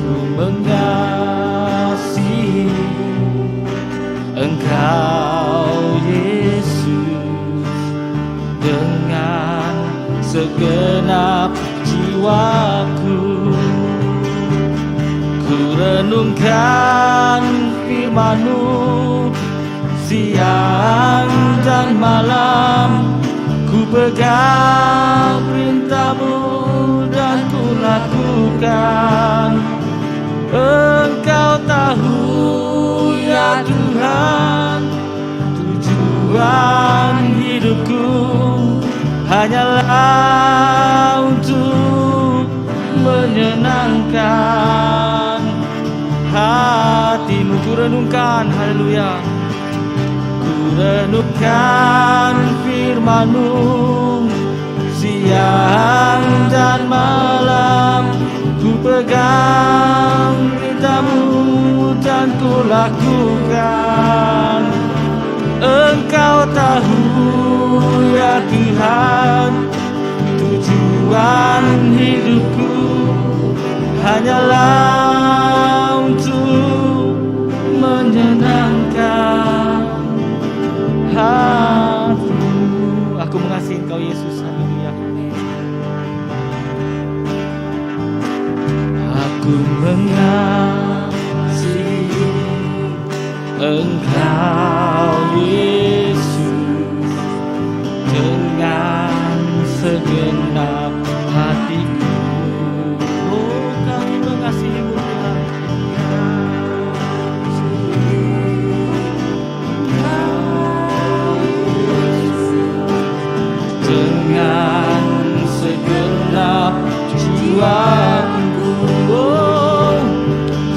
Aku mengasihi Engkau Yesus dengan segenap jiwaku. Ku renungkan firman-Mu siang dan malam. Ku pegang perintah-Mu dan ku lakukan. Engkau tahu ya Tuhan, tujuan hidupku hanyalah untuk menyenangkan hatimu. Ku renungkan, haleluya. Ku renungkan firman-Mu siang dan malam. Ku pegang perintah-Mu dan ku lakukan. Engkau tahu ya Tuhan, tujuan hidupku hanyalah untuk menyenangkan hatimu. Aku mengasihi Engkau Yesus, haleluya. Aku mengasihi Engkau Yesus dengan segenap hatiku. Oh, kami mengasihimu Tuhan. Dengan segenap jiwaku, oh,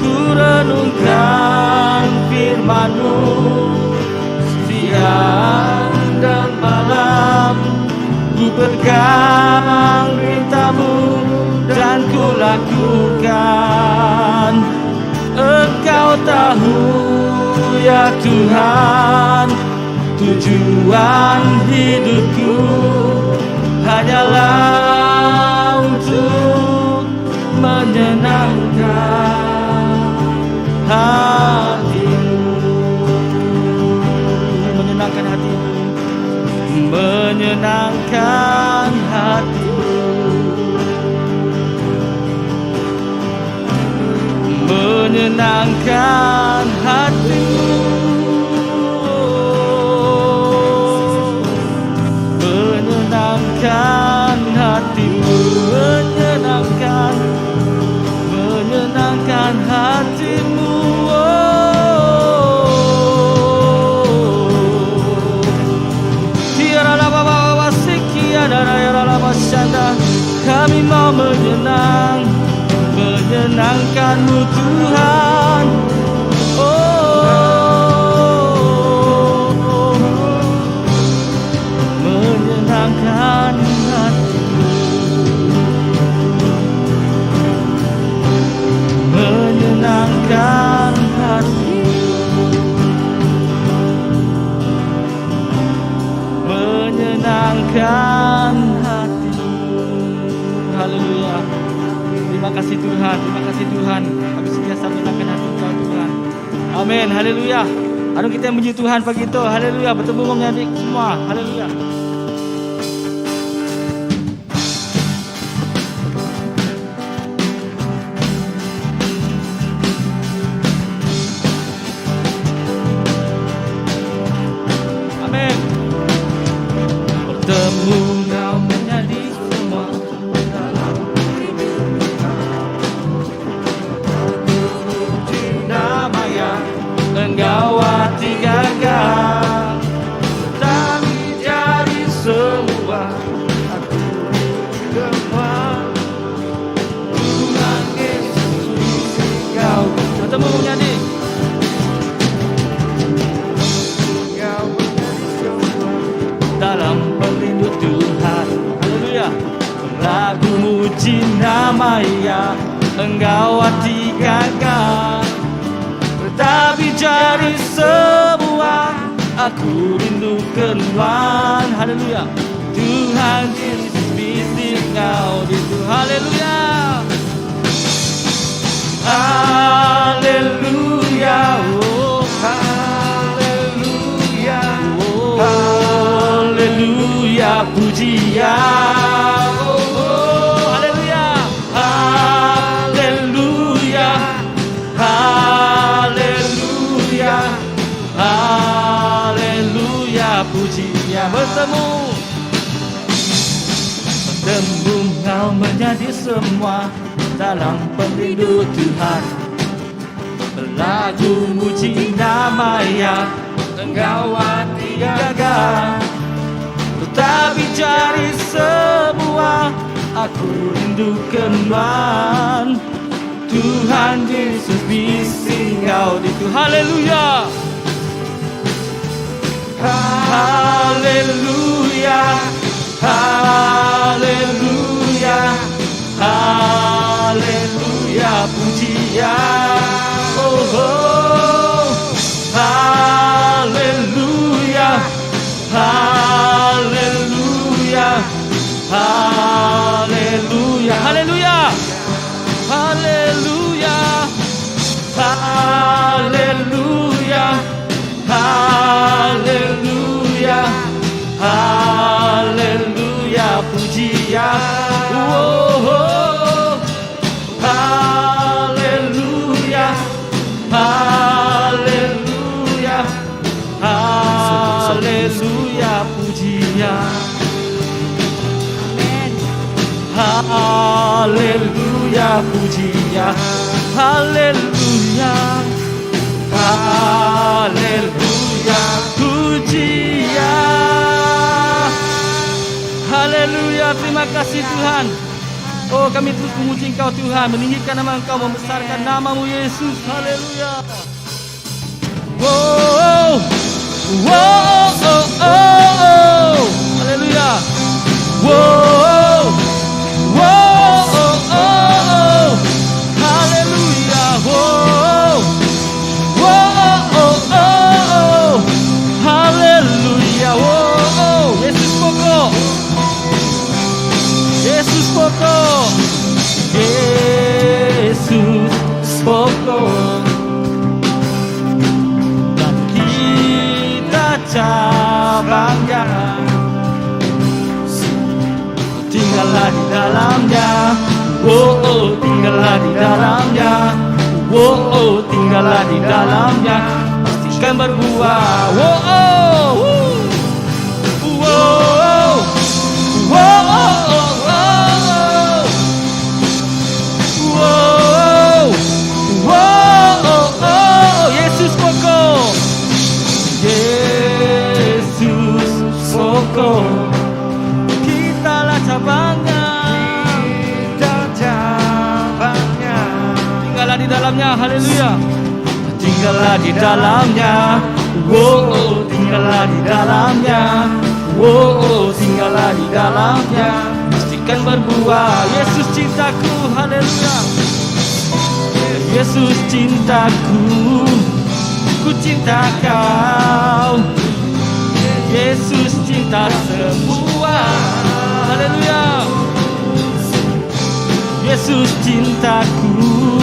ku renungkan firman-Mu siang dan malam. Ku pegang perintah-Mu dan ku lakukan. Engkau tahu ya Tuhan, tujuan hidupku hanyalah untuk menyenangkan hatimu. Menyenangkan hatimu, menyenangkan hatimu, menyenangkan hatimu, menyenangkan hatimu, menyenangkan, menyenangkan hatimu. Oh. Kami mau menyenang, menyenangkanmu Tuhan. Oh, menyenangkan hatimu, menyenangkan hatimu, menyenangkan hatimu. Haleluya. Terima kasih Tuhan, terima kasih Tuhan. Kami sentiasa menyenangkan hati Kau Tuhan. Amin. Haleluya. Aduh kita yang muji Tuhan pagi itu. Haleluya. Bertemu menyadi semua. Haleluya. Amin. Bertemu kau menyadi semua dalam nama ya engkau hati gagal kami jadi semua aku gemar Tuhan Yesus kau bertemu menyadi Kau menjadi semua dalam perindu Tuhan. Haleluya. Lagu muji nama ya engkau hati gagal. Tetapi jadi semua aku rindu keluar. Haleluya. Tuhan Yesus bisi kau di Haleluya. Menyadi semua dalam pengerindu Tuhan. Belagu muji nama Iya enggau ati gaga. Tetapi jari semua aku rindu ke Nuan. Tuhan Yesus bisi enggau ditu. Haleluya. Haleluya. Haleluya. Haleluya puji Iya. Oh, oh. Haleluya. Haleluya. Haleluya. Haleluya. Haleluya. Haleluya. Haleluya. Haleluya puji Iya. Oh, oh. Haleluya. Haleluya. Haleluya puji Iya. Amen. Haleluya puji Iya. Haleluya. Haleluya puji Iya. Haleluya, terima kasih Tuhan. Oh, kami terus memuji Engkau Tuhan, meninggikan nama Engkau, membesarkan namamu Yesus. Haleluya. Wow, wow, oh, oh, oh. Haleluya. Wow, wow, oh, oh, oh. Haleluya. Wow, wow, oh, oh, oh. Haleluya. Wow, Yesus pokok. Yesus pokok. Yesus pokok. Dan kita cabangnya. Tinggallah di dalamnya. Oh, oh, tinggallah di dalamnya. Oh, oh, tinggallah di dalamnya. Pastikan berbuah. Oh, oh, woo. Wow, wow, oh, oh, oh. Wow, wow, oh, oh. Yesus pokok. Yesus pokok. Kitalah cabangnya. Kita cabangnya. Tinggallah di dalamnya, haleluya. Tinggallah di dalamnya. Oh, tinggallah di dalamnya. Oh, tinggallah di dalamnya. Pastikan berbuah. Yesus cintaku, haleluya. Yesus cintaku, ku cinta kau. Yesus cinta semua, haleluya. Yesus cintaku,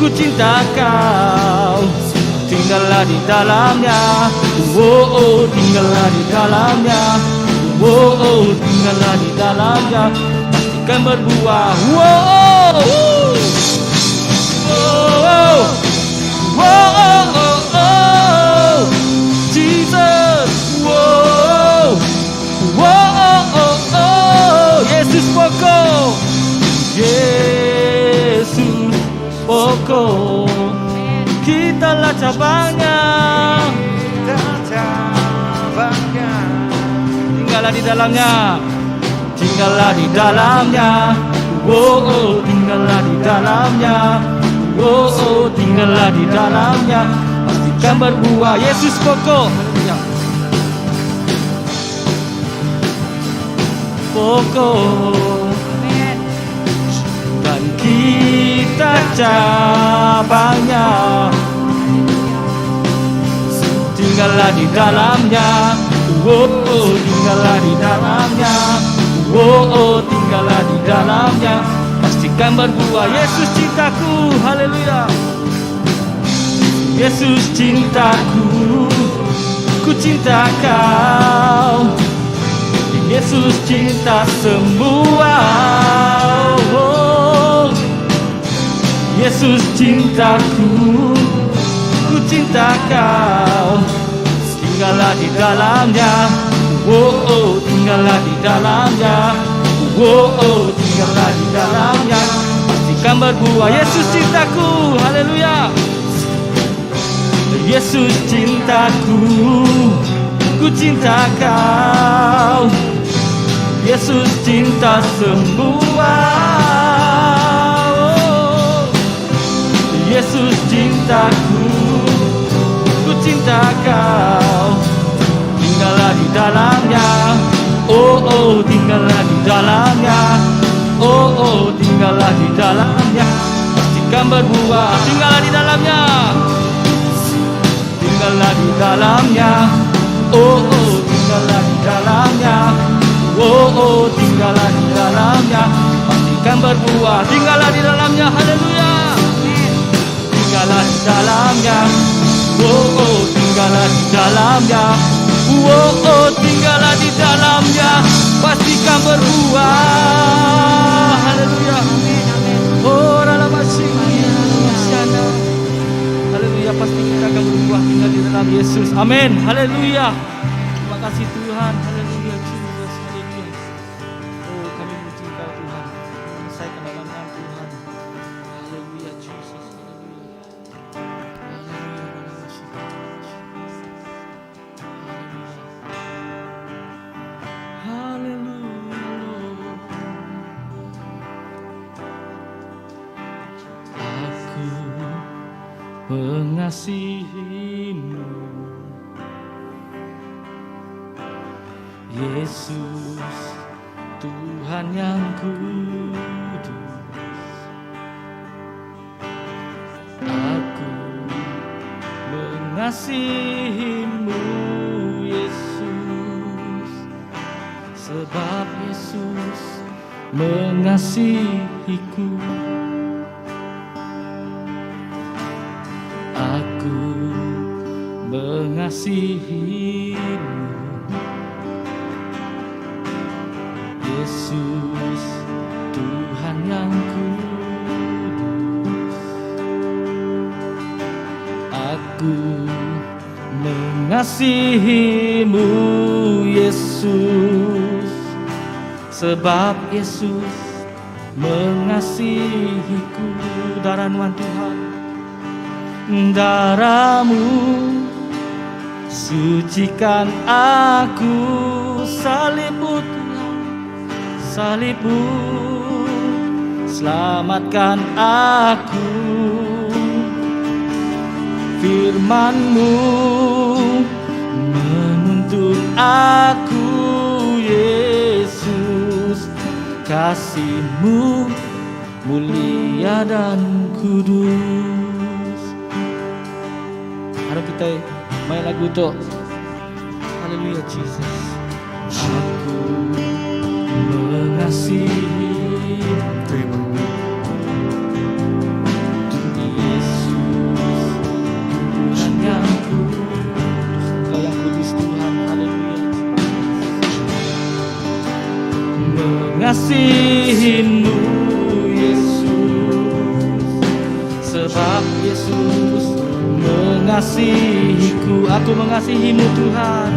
ku cinta kau. Tinggallah di dalamnya, oh, oh tinggallah di dalamnya, oh, oh tinggallah di dalamnya. Pastikan berbuah, oh, oh, oh, oh, oh, oh, oh, oh. Jesus, oh, oh, oh, oh, oh, Yesus pokok, Yesus pokok. Kitalah cabangnya, Kita cabangnya. tinggallah di dalamnya, tinggallah di dalamnya. Oh, oh, tinggallah di dalamnya. Oh, oh, tinggallah di dalamnya. Pastikan berbuah. Yesus pokok. Haleluya. Pokok Amen. dan kita cabangnya. Tinggallah di dalamnya. Oh, oh, tinggallah di dalamnya. Oh, oh, tinggallah di dalamnya. Pastikan berbuah. Yesus cintaku. Haleluya. Yesus cintaku, ku cinta kau. Yesus cinta semua. Oh, Yesus cintaku, ku cinta kau. Tinggallah di dalamnya. Oh, oh, tinggallah di dalamnya. Oh, oh, tinggallah. Tinggallah di dalamnya, pastikan berbuah. Yesus cintaku, haleluya. Yesus cintaku, ku cinta kau. Yesus cinta semua. Oh. Yesus cintaku, ku cinta kau. Tinggallah di dalamnya. Oh oh, tinggallah di dalamnya. Oh oh, tinggallah di dalamnya. Pastikan berbuah. Tinggallah di dalamnya. Tinggallah di dalamnya. Oh oh, tinggallah di dalamnya. Oh oh, tinggallah di dalamnya. Pastikan berbuah. Tinggallah di dalamnya. Haleluya. Tinggallah di dalamnya. Oh oh, tinggallah di dalamnya. Oh oh, tinggallah di dalamnya. Pastikan berbuah. Haleluya. Oh, dalam Haleluya, pasti kita akan berbuah tinggal di dalam Yesus. Amin. Haleluya. Terima kasih Tuhan. Haleluya Jesus. Haleluya. Oh, kami muji Engkau Tuhan. Selesaikan dalam nama Tuhan. Haleluya Jesus. Haleluya. Haleluya. Haleluya. Haleluya. Lord. Aku mengasihimu Yesus Tuhan yang kudus. Aku mengasihimu Yesus, sebab Yesus mengasihiku. Aku mengasihimu Yesus Tuhan yang kudus. Aku mengasihimu Yesus, sebab Yesus mengasihiku. Darah nuan Tuhan, darahmu sucikan aku. Salibmu Tuhan, salibmu selamatkan aku. Firmanmu menuntun aku Yesus, kasihmu mulia dan kudus. Harap kita main lagu tu. Haleluya Jesus. Aku mengasihi Terima. Yesus Tuhan yang kudus. Engkau yang kudus Tuhan. Haleluya. Mengasihimu Yesus, sebab Yesus mengasihiku. Aku mengasihimu Tuhan.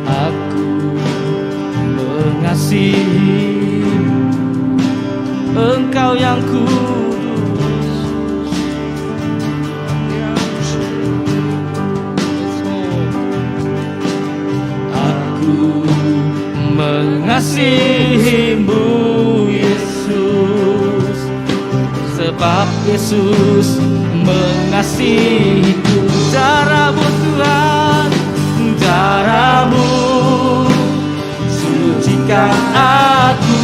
Aku mengasihimu, Engkau yang kudus. Let's go. Aku mengasihimu Yesus, sebab Yesus mengasihiku. Darahmu Tuhan, darahmu sucikan aku.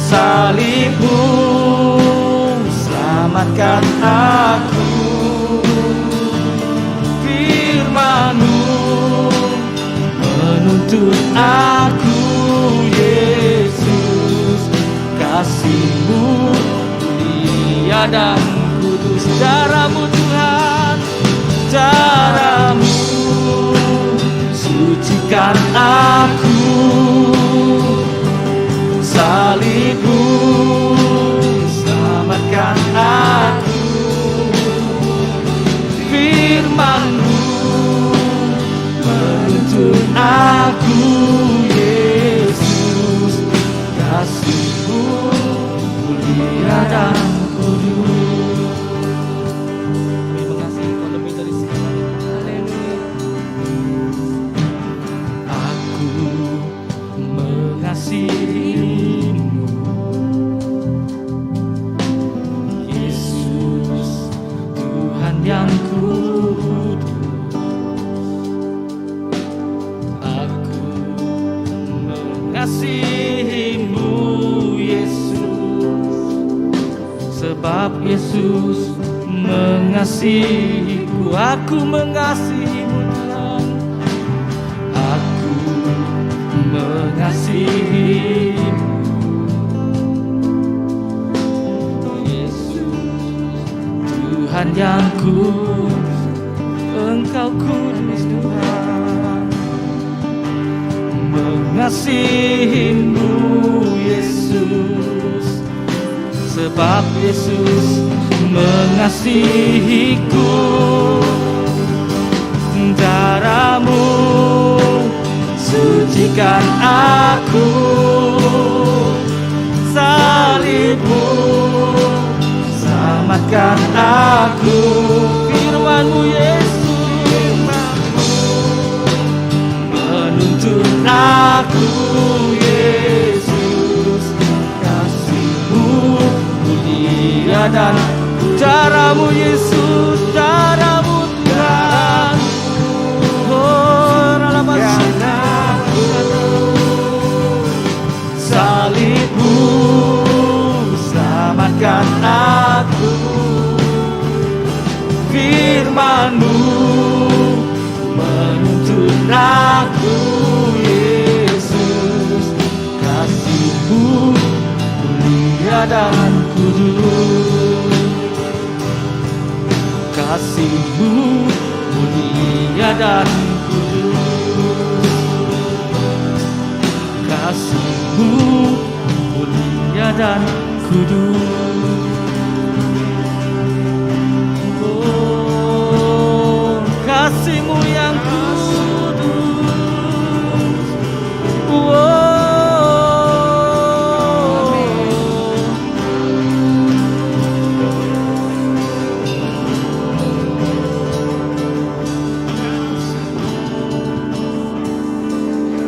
Salibmu selamatkan aku. Firmanmu menuntun aku Yesus, kasihmu mulia dan kudus. Darahmu Tuhan, darahmu sucikan aku. Salibmu selamatkan aku. Firmanmu menuntun aku Yesus. Sebab Yesus mengasihiku Aku mengasihimu Tuhan Aku mengasihimu Yesus Tuhan yang kudus Engkau kudus Tuhan Mengasihimu Yesus Sebab Yesus mengasihiku Darahmu sucikan aku Salibmu selamatkan aku Firmanmu Yesus menuntun aku Yesus Kasihmu mulia dan darahmu Yesus darahmu Tuhan Oh, Salibmu selamatkan aku Firmanmu menuntun aku Yesus Kasihmu mulia dan kudus Kasihmu mulia dan kudus Kasihmu mulia dan kudus Oh, kasihmu yang kudus Oh,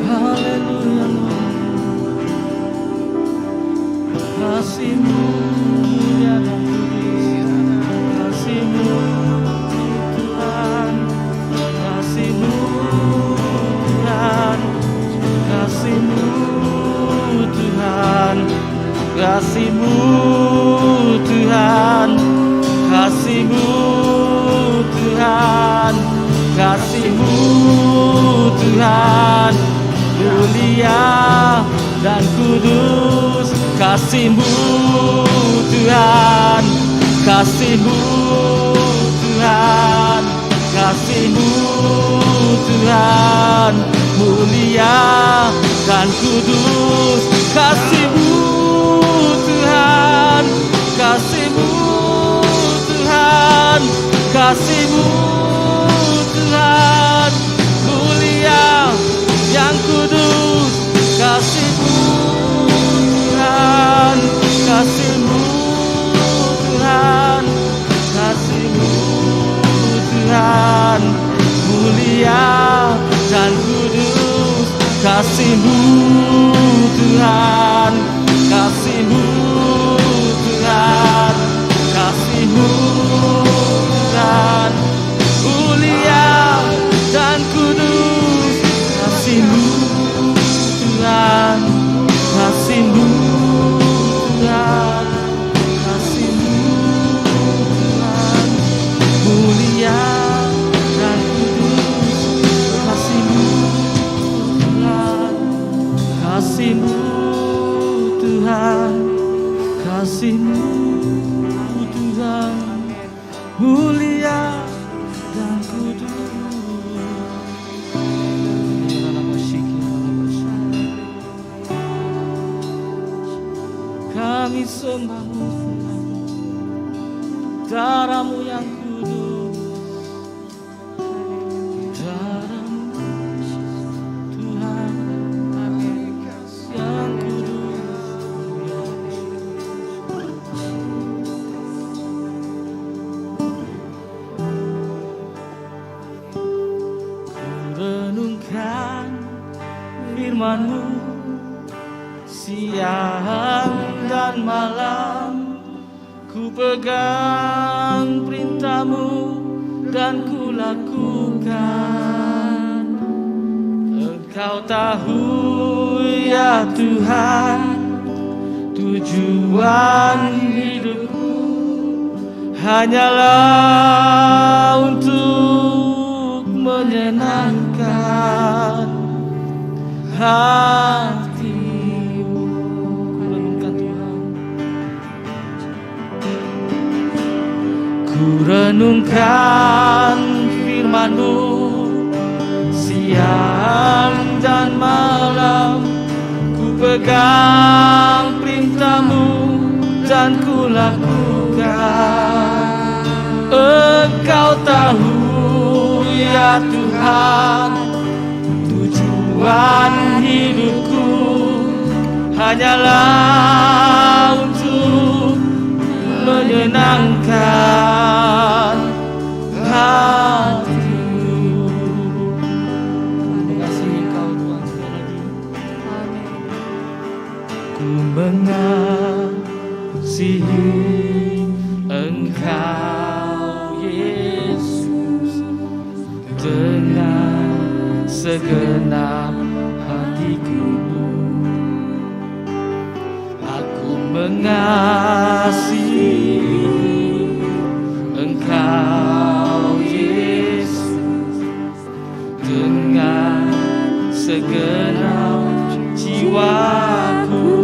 Haleluya Lord. Kasihmu mulia dan kudus Kasihmu Tuhan Kasihmu Tuhan Kasihmu Tuhan Kasihmu Tuhan Kasihmu Tuhan Kasihmu Tuhan Mulia dan kudus Kasihmu Tuhan Kasihmu Tuhan Kasihmu Tuhan Mulia dan kudus Kasihmu Tuhan Kasihmu Tuhan Kasihmu Tuhan Mulia yang kudus Kasihmu Tuhan Kasihmu Tuhan Kasihmu Tuhan Mulia dan kudus Kasihmu Tuhan Kasihmu Tuhan Kasihmu Tuhan Mulia dan kudus Kasihmu Tuhan Kasihmu Tuhan Kasihmu Tuhan Mulia dan kudus Kasihmu Tuhan Kasihmu Tuhan Kasihmu Tuhan Mulia dan kudus Kami sembahmu Tuhan Darahmu yang kudus Darahmu Tuhan yang kudus Ku renungkan firmanmu siang dan malam Ku pegang perintahmu dan ku lakukan Engkau tahu ya Tuhan tujuan hidupku. Hanyalah untuk menyenangkan hatimu. Ku renungkan Tuhan. Ku renungkan firman-Mu siang dan malam. Ku pegang perintah-Mu dan ku lakukan. Engkau tahu ya Tuhan, tujuan hidupku hanyalah untuk menyenangkan hatimu. Terima kasih Engkau Tuhan sekali lagi. Ku mengasihi Engkau Yesus dengan segenap hatiku. Aku mengasihi Engkau Yesus dengan segenap jiwaku.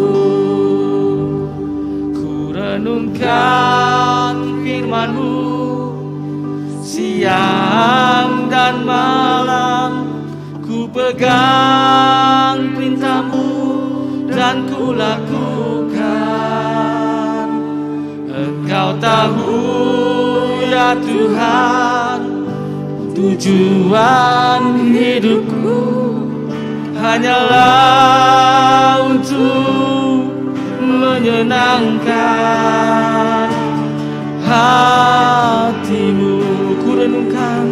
Ku renungkan firman-Mu siang dan malam. Ku pegang perintah-Mu dan ku lakukan. Engkau tahu ya Tuhan, tujuan hidupku hanyalah untuk menyenangkan hatimu. Ku renungkan,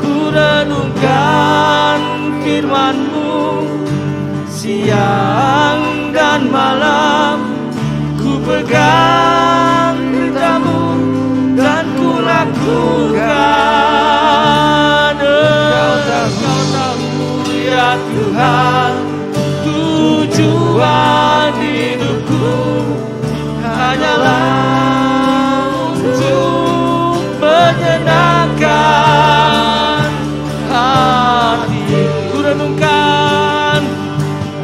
ku renungkan firman-Mu siang dan malam. Ku pegang perintah-Mu dan ku lakukan. Engkau tahu ya Tuhan, tujuan hidupku hanyalah untuk menyenangkan hati. Ku renungkan,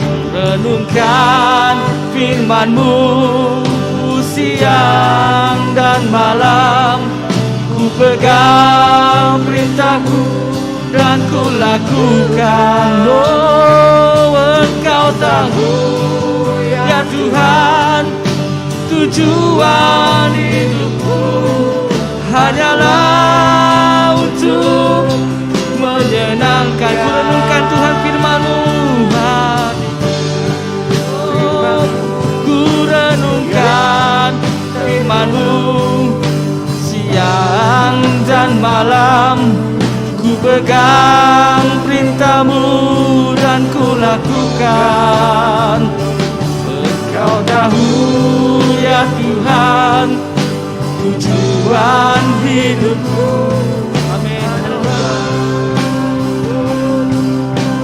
ku renungkan firman-Mu siang dan malam. Ku pegang perintah-Mu dan ku lakukan. Oh, Engkau tahu ya Tuhan, tujuan hidupku hanyalah untuk menyenangkan. Ku renungkan Tuhan firman-Mu. Oh, ku renungkan firman-Mu siang dan malam. Ku pegang perintah-Mu dan ku lakukan. Engkau tahu ya Tuhan, tujuan hidupku. Amin.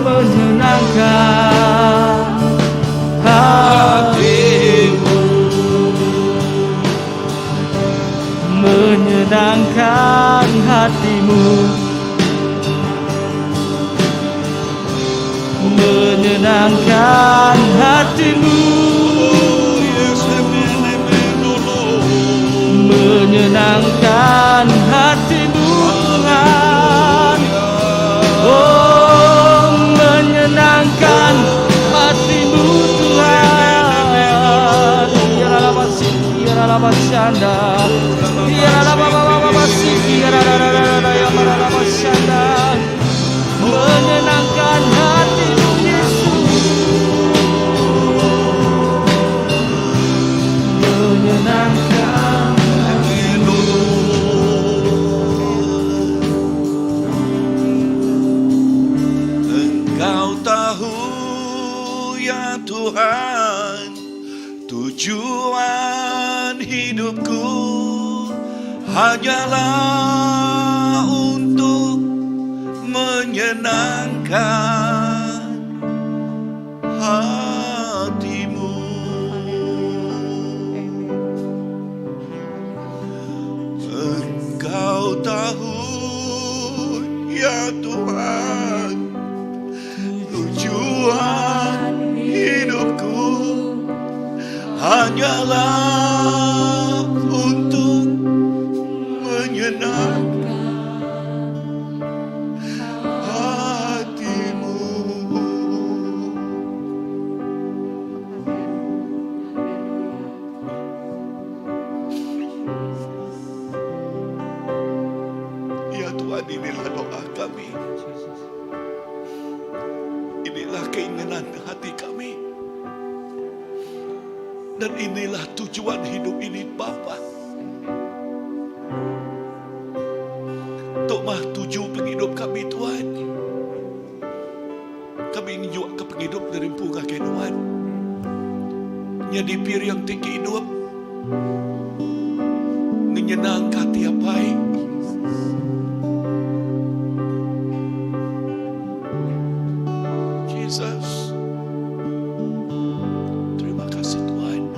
Menyenangkan hatimu, menyenangkan hatimu, menyenangkan hatimu, menyenangkan hatimu Tuhan. Oh, menyenangkan hatimu Tuhan. Menyenangkan hatimu Yesus, menyenangkan hatimu. Engkau tahu ya Tuhan, tujuan hidupku hanyalah untuk menyenangkan hatimu. kami. Inilah keinginan hati kami. Dan inilah tujuan hidup ini Bapa. Tu mah tuju pengidup kami Tuhan. Kami ngenyuaka pengidup diri empu ngagai Nuan. Nyadi piring ti ke idup ngenyenangka ati Apai. Jesus. Terima kasih Tuhan.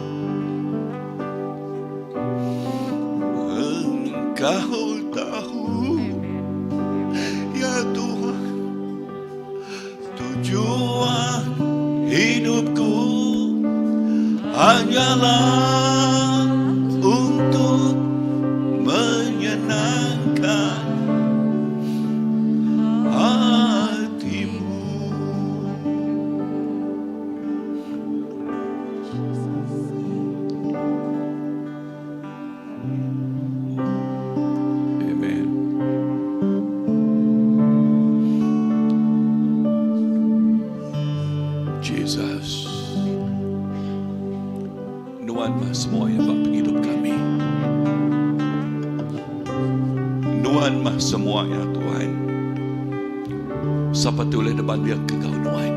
Engkau tahu ya Tuhan tujuan hidupku hanyalah untuk menyenangkan hatimu. Amen. Jesus. Nuan mah semua ya ba pengidup kami. Nuan mah semua ya Tuhan. Sapa ti ulih dibanding ke enggau Nuan?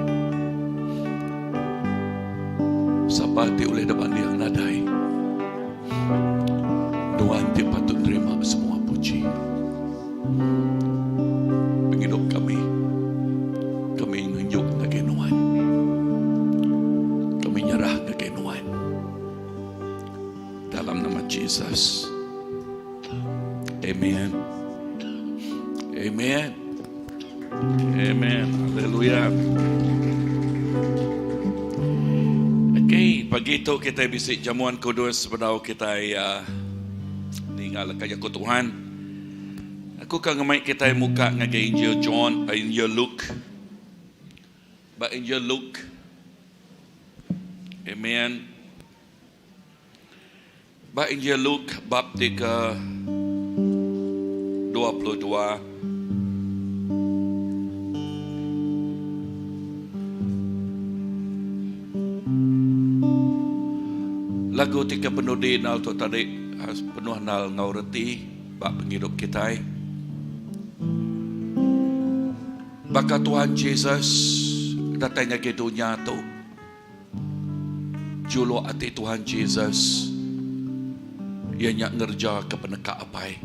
Sapa ti ulih dibanding nadai. Nuan ti patut nerima semua puji. Pengidup kami, kami ngenjuk ngagai Nuan. Kami nyerah ngagai Nuan. Dalam nama Jesus. Amen. Amen. Amen. Haleluya. Okey, pagi tu kitai bisi jamuan kudus sebedau kitai uh, ninga leka jaku Tuhan. Aku ka ngemai kitai muka ngagai Injil John, uh, Injil Luke. Ba Injil Luke. Amen. Ba Injil Luke bab ti ke 22. Lagu ti ke penudi nal tu tadi penuh nal enggau reti ba pengidup kitai. Baka Tuhan Jesus datai ngagai dunya tu. Juluk ati Tuhan Jesus iya nya ngerejaka peneka Apai.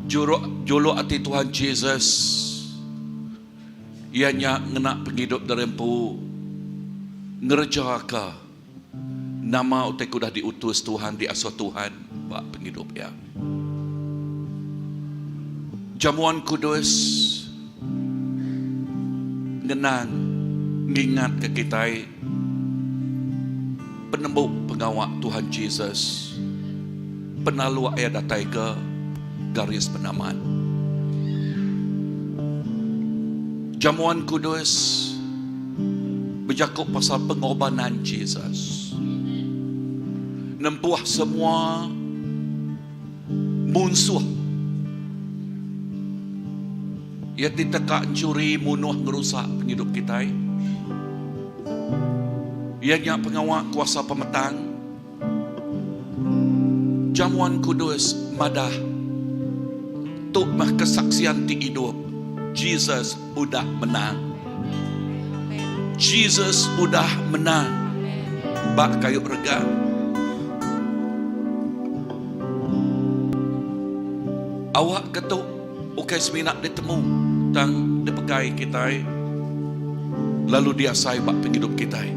Juruk juluk ati Tuhan Jesus iya nya ngena pengidup diri empu ngerejaka nama utai ke udah diutus Tuhan diasuh Tuhan ba pengidup iya. Jamuan Kudus ngenang ngingatka kitai penembu pengawa Tuhan Jesus penaluk iya datai ke garis penamat. Jamuan Kudus bejaku pasal pengorbanan Jesus nempuh semua munsuh iya ti teka enchuri munuh ngerusak pengidup kitai. Iya nya pengawa kuasa pemetang. Jamuan Kudus madah tu meh kesaksian ti idup Jesus udah menang. Jesus udah menang ba kayu regang. Awak ke tu ukai semina ditemu tang dipegai kitai lalu diasai ba pengidup kitai.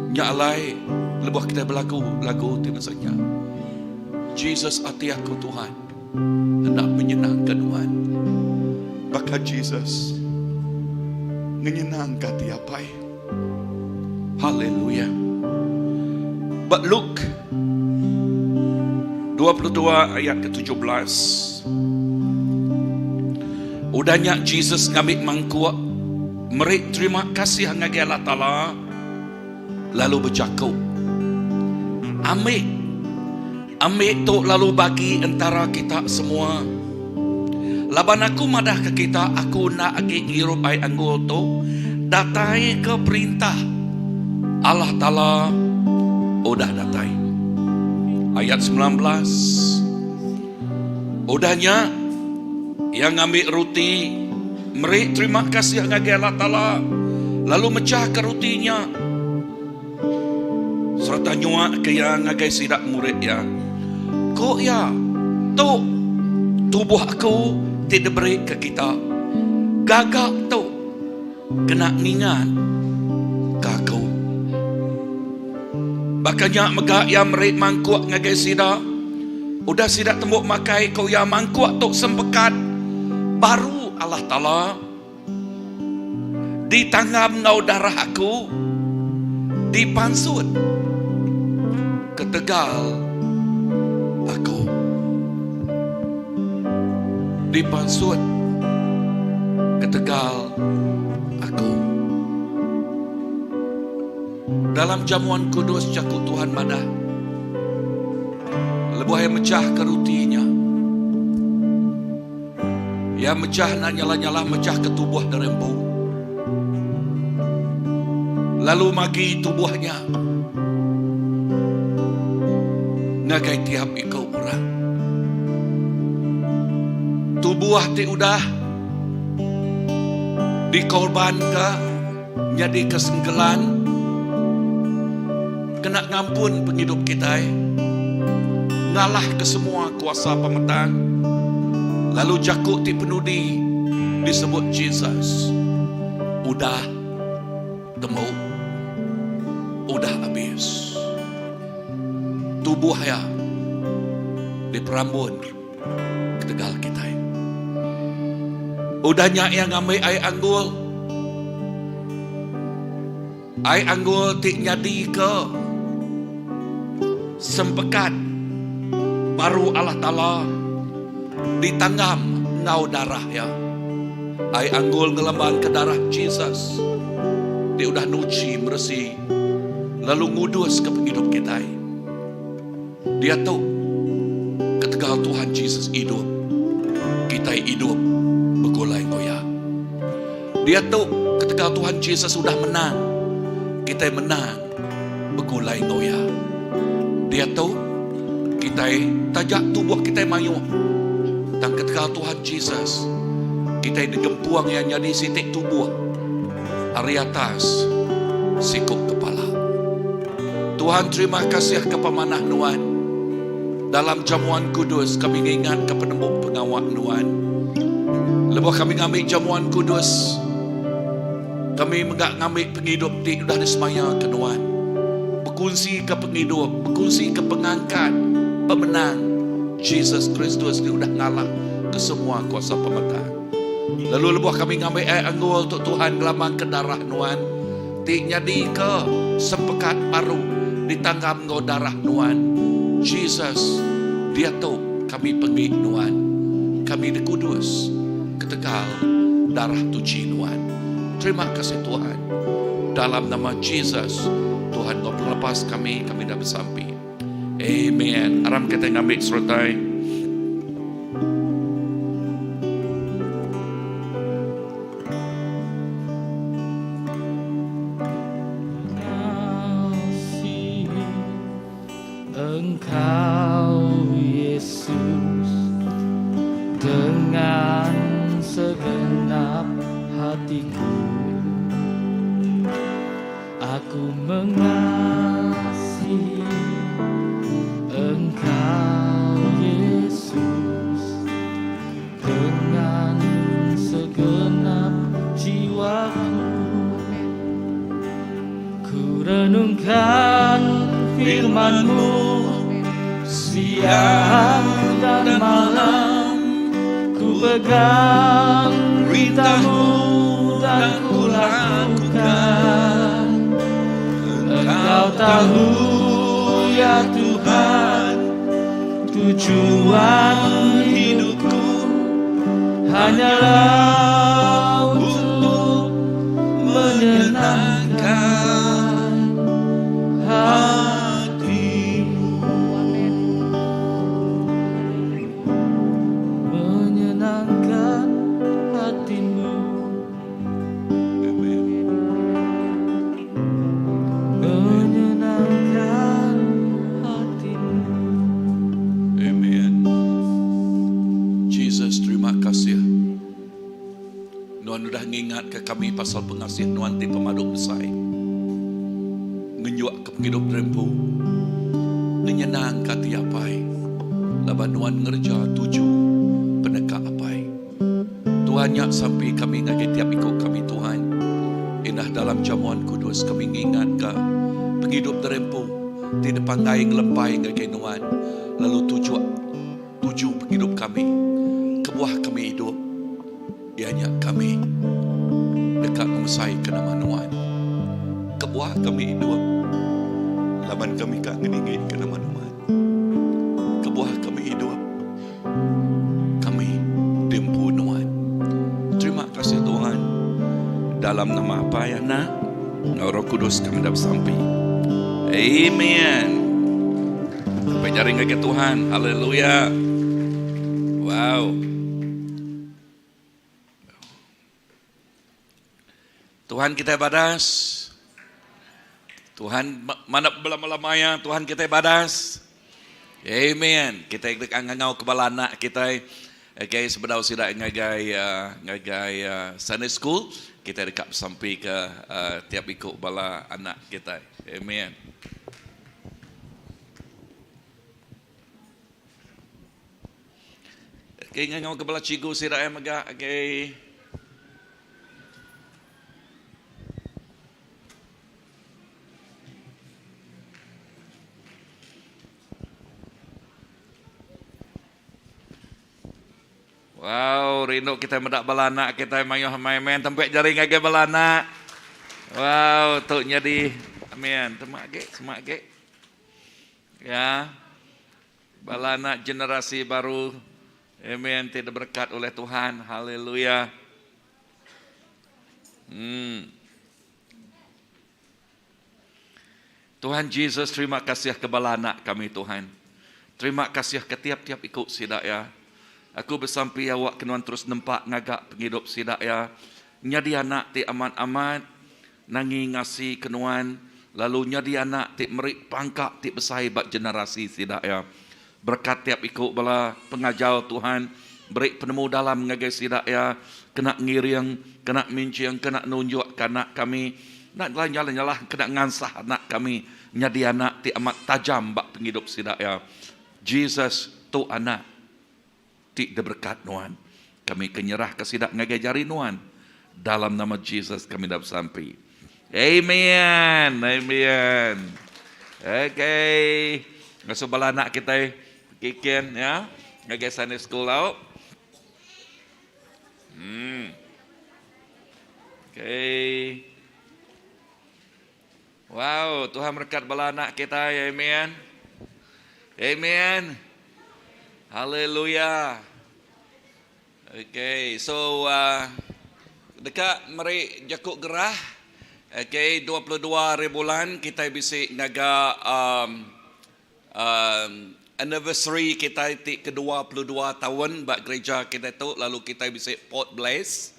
Nya alai lebuh kitai belagu lagu ti masa nya, Jesus ati aku Tuhan enda menyenangka nuan. Baka Jesus ngenyenangka ati Apai. Haleluya. Ba Luke 22 ayat ke-17. Udah nya Jesus ngambi mangkuk, meri terima kasih ngagai Allah Taala lalu bejaku, Ambi, ambi tu lalu bagi entara kita semua. Laban aku madahka kita, aku enda agi ngirup ai anggur tu, datai ke Perintah Allah Taala udah datai. Ayat 19. Udah nya, iya ngambi ruti, meri terima kasih ngagai Allah Taala, lalu mechahka ruti nya sereta nyuaka iya ngagai sida murid iya. Ku iya, Tu tubuh aku ti diberi ke kita. Gaga tu kena ngingatka aku. Baka nya mega iya meri mangkuk ngagai sida. Udah sida tembu makai, ku iya, Mangkuk tu sempekat baru Allah Taala. Ditanggam enggau darah aku dipansut ketegal aku. Dipansut ketegal aku. Dalam jamuan kudus jaku Tuhan madah, lebuh iya mechahka ruti nya, Iya mechah enda nyalah-nyalah mechahka tubuh diri empu, lalu magi tubuh nya ngagai tiap iku orang. Tubuh ti udah dikorbanka nyadika sengkelan kena ngampun pengidup kitai, ngalahka semua kuasa pemetang, lalu jaku ti penudi disebut Jesus, Udah tembu, udah abis. Tubuh iya diperambun ketegal kitai. Udah nya iya ngambi ai anggul. Ai anggul ti nyadika sempekat baru Allah Taala ditanggam enggau darah iya. Ai anggul ngelambangka darah Jesus ti udah nuchi meresi lalu nguduska pengidup kitai. Diatu, ketegal Tuhan Jesus idup, kitai idup begulai enggau Iya. Diatu, ketegal Tuhan Jesus udah menang, kitai menang begulai enggau Iya. Diatu, kitai taja tubuh kitai mayuh, tang ketegal Tuhan Jesus, kitai digempung Iya nyadi siti tubuh ari atas siku kepala. Tuhan terima kasih ke pemanah Nuan. Dalam jamuan kudus kami ngingat ke penemu pengawa Nuan. Lebuh kami ngambi jamuan kudus, kami mega ngambi pengidup ti udah disemaya ke Nuan. Bekunsi ke pengidup, bekunsi ke pengangkat pemenang Jesus Kristus ti udah ngalah ke semua kuasa pemetang. Lalu lebuh kami ngambi ai anggul tu Tuhan ngelamang ke darah Nuan, ti nyadika sempekat baru ditanggam enggau darah Nuan, Jesus, diatu kami penggi Nuan, kami dikudus ketegal darah tuchi Nuan. Terima kasih Tuhan. Dalam nama Jesus, Tuhan enggau pengelepas kami, kami dah besampi. Amen. Aram kita ngambi sertai. Mengasihi Engkau Yesus dengan segenap hatiku. Aku mengasihi Engkau Yesus Dengan segenap jiwaku Ku renungkan firman-Mu Siang dan malam Ku pegang perintah-Mu dan ku lakukan Engkau tahu ya Tuhan Tujuan hidupku hanyalah untuk menyenangkan hatimu. Menyenangkan. ngingatka kami pasal pengasih Nuan ti pemadu besai. Ngenyukka pengidup diri empu, ngenyenangka ati Apai, laban Nuan ngereja tuju peneka Apai. Tuhan nya sampi kami ngagai tiap iku kami Tuhan. Indah dalam jamuan kudus kami ngingatka pengidup diri empu ti depanggai ngelempai ngagai Nuan lalu tujuk tuju pengidup kami. Kebuah kami idup iya nya kami deka ngemesaika nama Nuan. Kebuah kami idup laban kami ka ngeninggika nama Nuan. Kebuah kami idup Kami diempu Nuan. Terima kasih Tuhan. Dalam nama Apai, Anak, enggau Roh Kudus kami dah besampi. Amen. Sampai jari ngagai Tuhan. Haleluya. Wow. Tuhan kitai badas. Tuhan mana belama-lama ya Tuhan kitai badas. Amen. Kitai deka ngangau ke bala anak kitai. Okay, sebedau sida ngagai uh, ngagai uh, Sunday school, kitai deka besampi ke uh, tiap iku bala anak kitai. Amen. Okay, ngangau ke bala cikgu sida ya mega. Okay. Wow, rindu kita meda bala anak kita mayuh amai amen. Tempek jari ngagai bala anak. Wow, tu nyadi amen. Temak agi, semak agi. Ya. Bala anak generasi baru amen ti diberkat oleh Tuhan. Haleluya. Hmm. Tuhan Jesus terima kasih ke bala anak kami Tuhan. Terima kasih ke tiap-tiap iku sida ya. Aku besampi awak ke nuan terus nempa ngaga pengidup sida ya. Nyadi anak ti amat-amat nangi ngasi ke nuan lalu nyadi anak ti meri pangka ti besai ba generasi sida ya. Berekat tiap iku bala pengajar Tuhan, beri penemu dalam ngagai sida iya, kena ngiring, kena minching, kena nunjukka anak kami, enda nyalah-nyalah kena ngansah anak kami nyadi anak ti amat tajam ba pengidup sida iya. Jesus tu anak ti diberekat nuan. Kami ke nyerahka sida ngagai jari nuan. Dalam nama Jesus kami dah besampi. Amen. Amen. Okay. Ngasuh bala anak kita kikin ya. Ngagai Sunday school au. Hmm. Okay. Wow, Tuhan merekat bala anak kita. Amen. Amen. Haleluya. Okay, so uh, deka meri jaku gerah. Okay, 22 hari bulan kita bisi ngaga um, um, anniversary kita ti ke-22 tahun ba gereja kita tu lalu kita bisi Port Bless.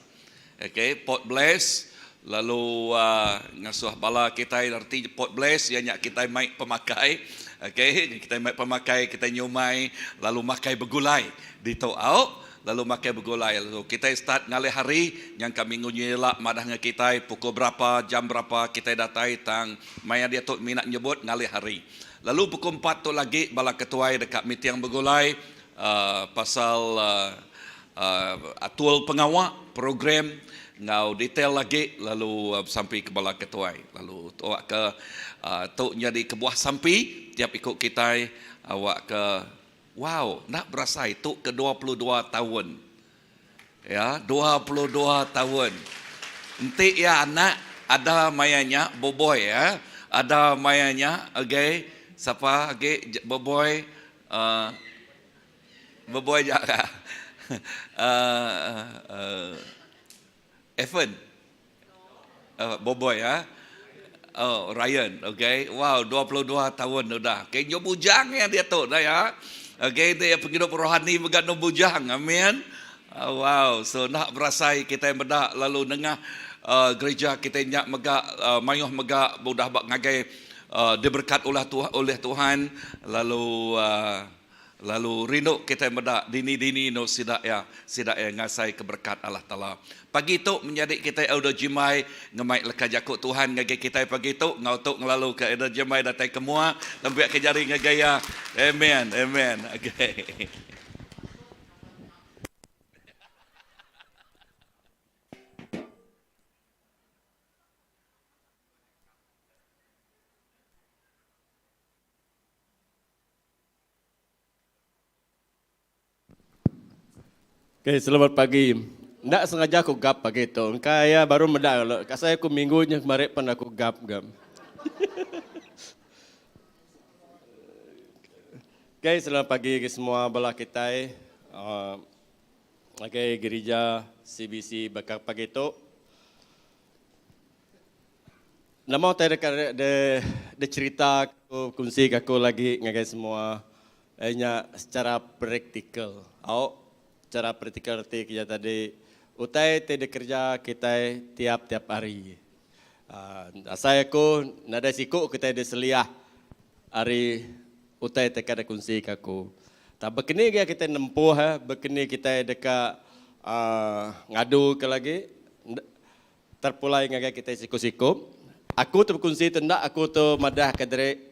Okay, Port Bless lalu uh, ngasuh bala kitai reti Port Bless iya nya kitai mai pemakai. Okay, kitai mai pemakai, kitai nyumai lalu makai begulai ditu au. Lalu makai begulai lalu kitai start ngalih hari nyangka minggu nyila madah ngan kitai pukul berapa jam berapa kitai datai tang maya diatu mina nyebut ngalih hari. Lalu pukul empat tu lagi bala ketuai deka meeting begulai uh, pasal uh, Atur pengawa, program enggau detail agi lalu besampi ke bala ketuai. Lalu awakka tu nyadi kebuah sampi tiap iku kitai awakka wow enda berasai tu ke 22 taun. Ya 22 taun. Enti iya anak ada maya nya boboi ya. Ada maya nya okay sapa agi boboi uhh Beboi aja ka. Uh, Evan. Uh, boboi ya. Oh, Ryan, okay. Wow, 22 tahun udah. Okay, nyo bujang ya dia tu dah ya. Okay, dia penghidup rohani mega no bujang. Amin. Oh, wow, so nak berasai kita meda lalu nengah uh, gereja kita nyak mega uh, mayuh mega udah bak ngagai uh, diberkat oleh Tuhan oleh Tuhan lalu uh, Lalu rindu kitai meda dini-dini endur sida iya, sida iya ngasaika berekat Allah Taala. Pagi tu menyadi kitai Elder Jimbai ngemai leka jaku Tuhan ngagai kitai pagi tu. Enggau tu ngelaluka Elder Jimbai datai ke mua, lempikka jari ngagai iya. Amen. Amen. Okay. Okay, selamat pagi. Enda sengaja aku gap pagi tu. Engka iya baru meda lalu. Kasai aku minggu nya kemari pan aku gap gap. Okay, selamat pagi ke semua bala kitai. Uh, okay, gereja CBC bakal pagi tu. Nama utai deka de de cerita aku kunsi ke aku lagi ngagai semua iya nya secara praktikal. Au secara praktikal reti ke iya tadi utai ti dikereja kitai tiap-tiap hari. Aaa asai aku nadai siku kitai diseliah ari utai ti ka dikunsi ke aku. Tang bekeni ga kitai nempuh bekeni kitai deka aaa ngadu ke lagi. Terpulai ngagai kitai siku-siku. Aku tu bekunsi tu enda aku tu madah ka diri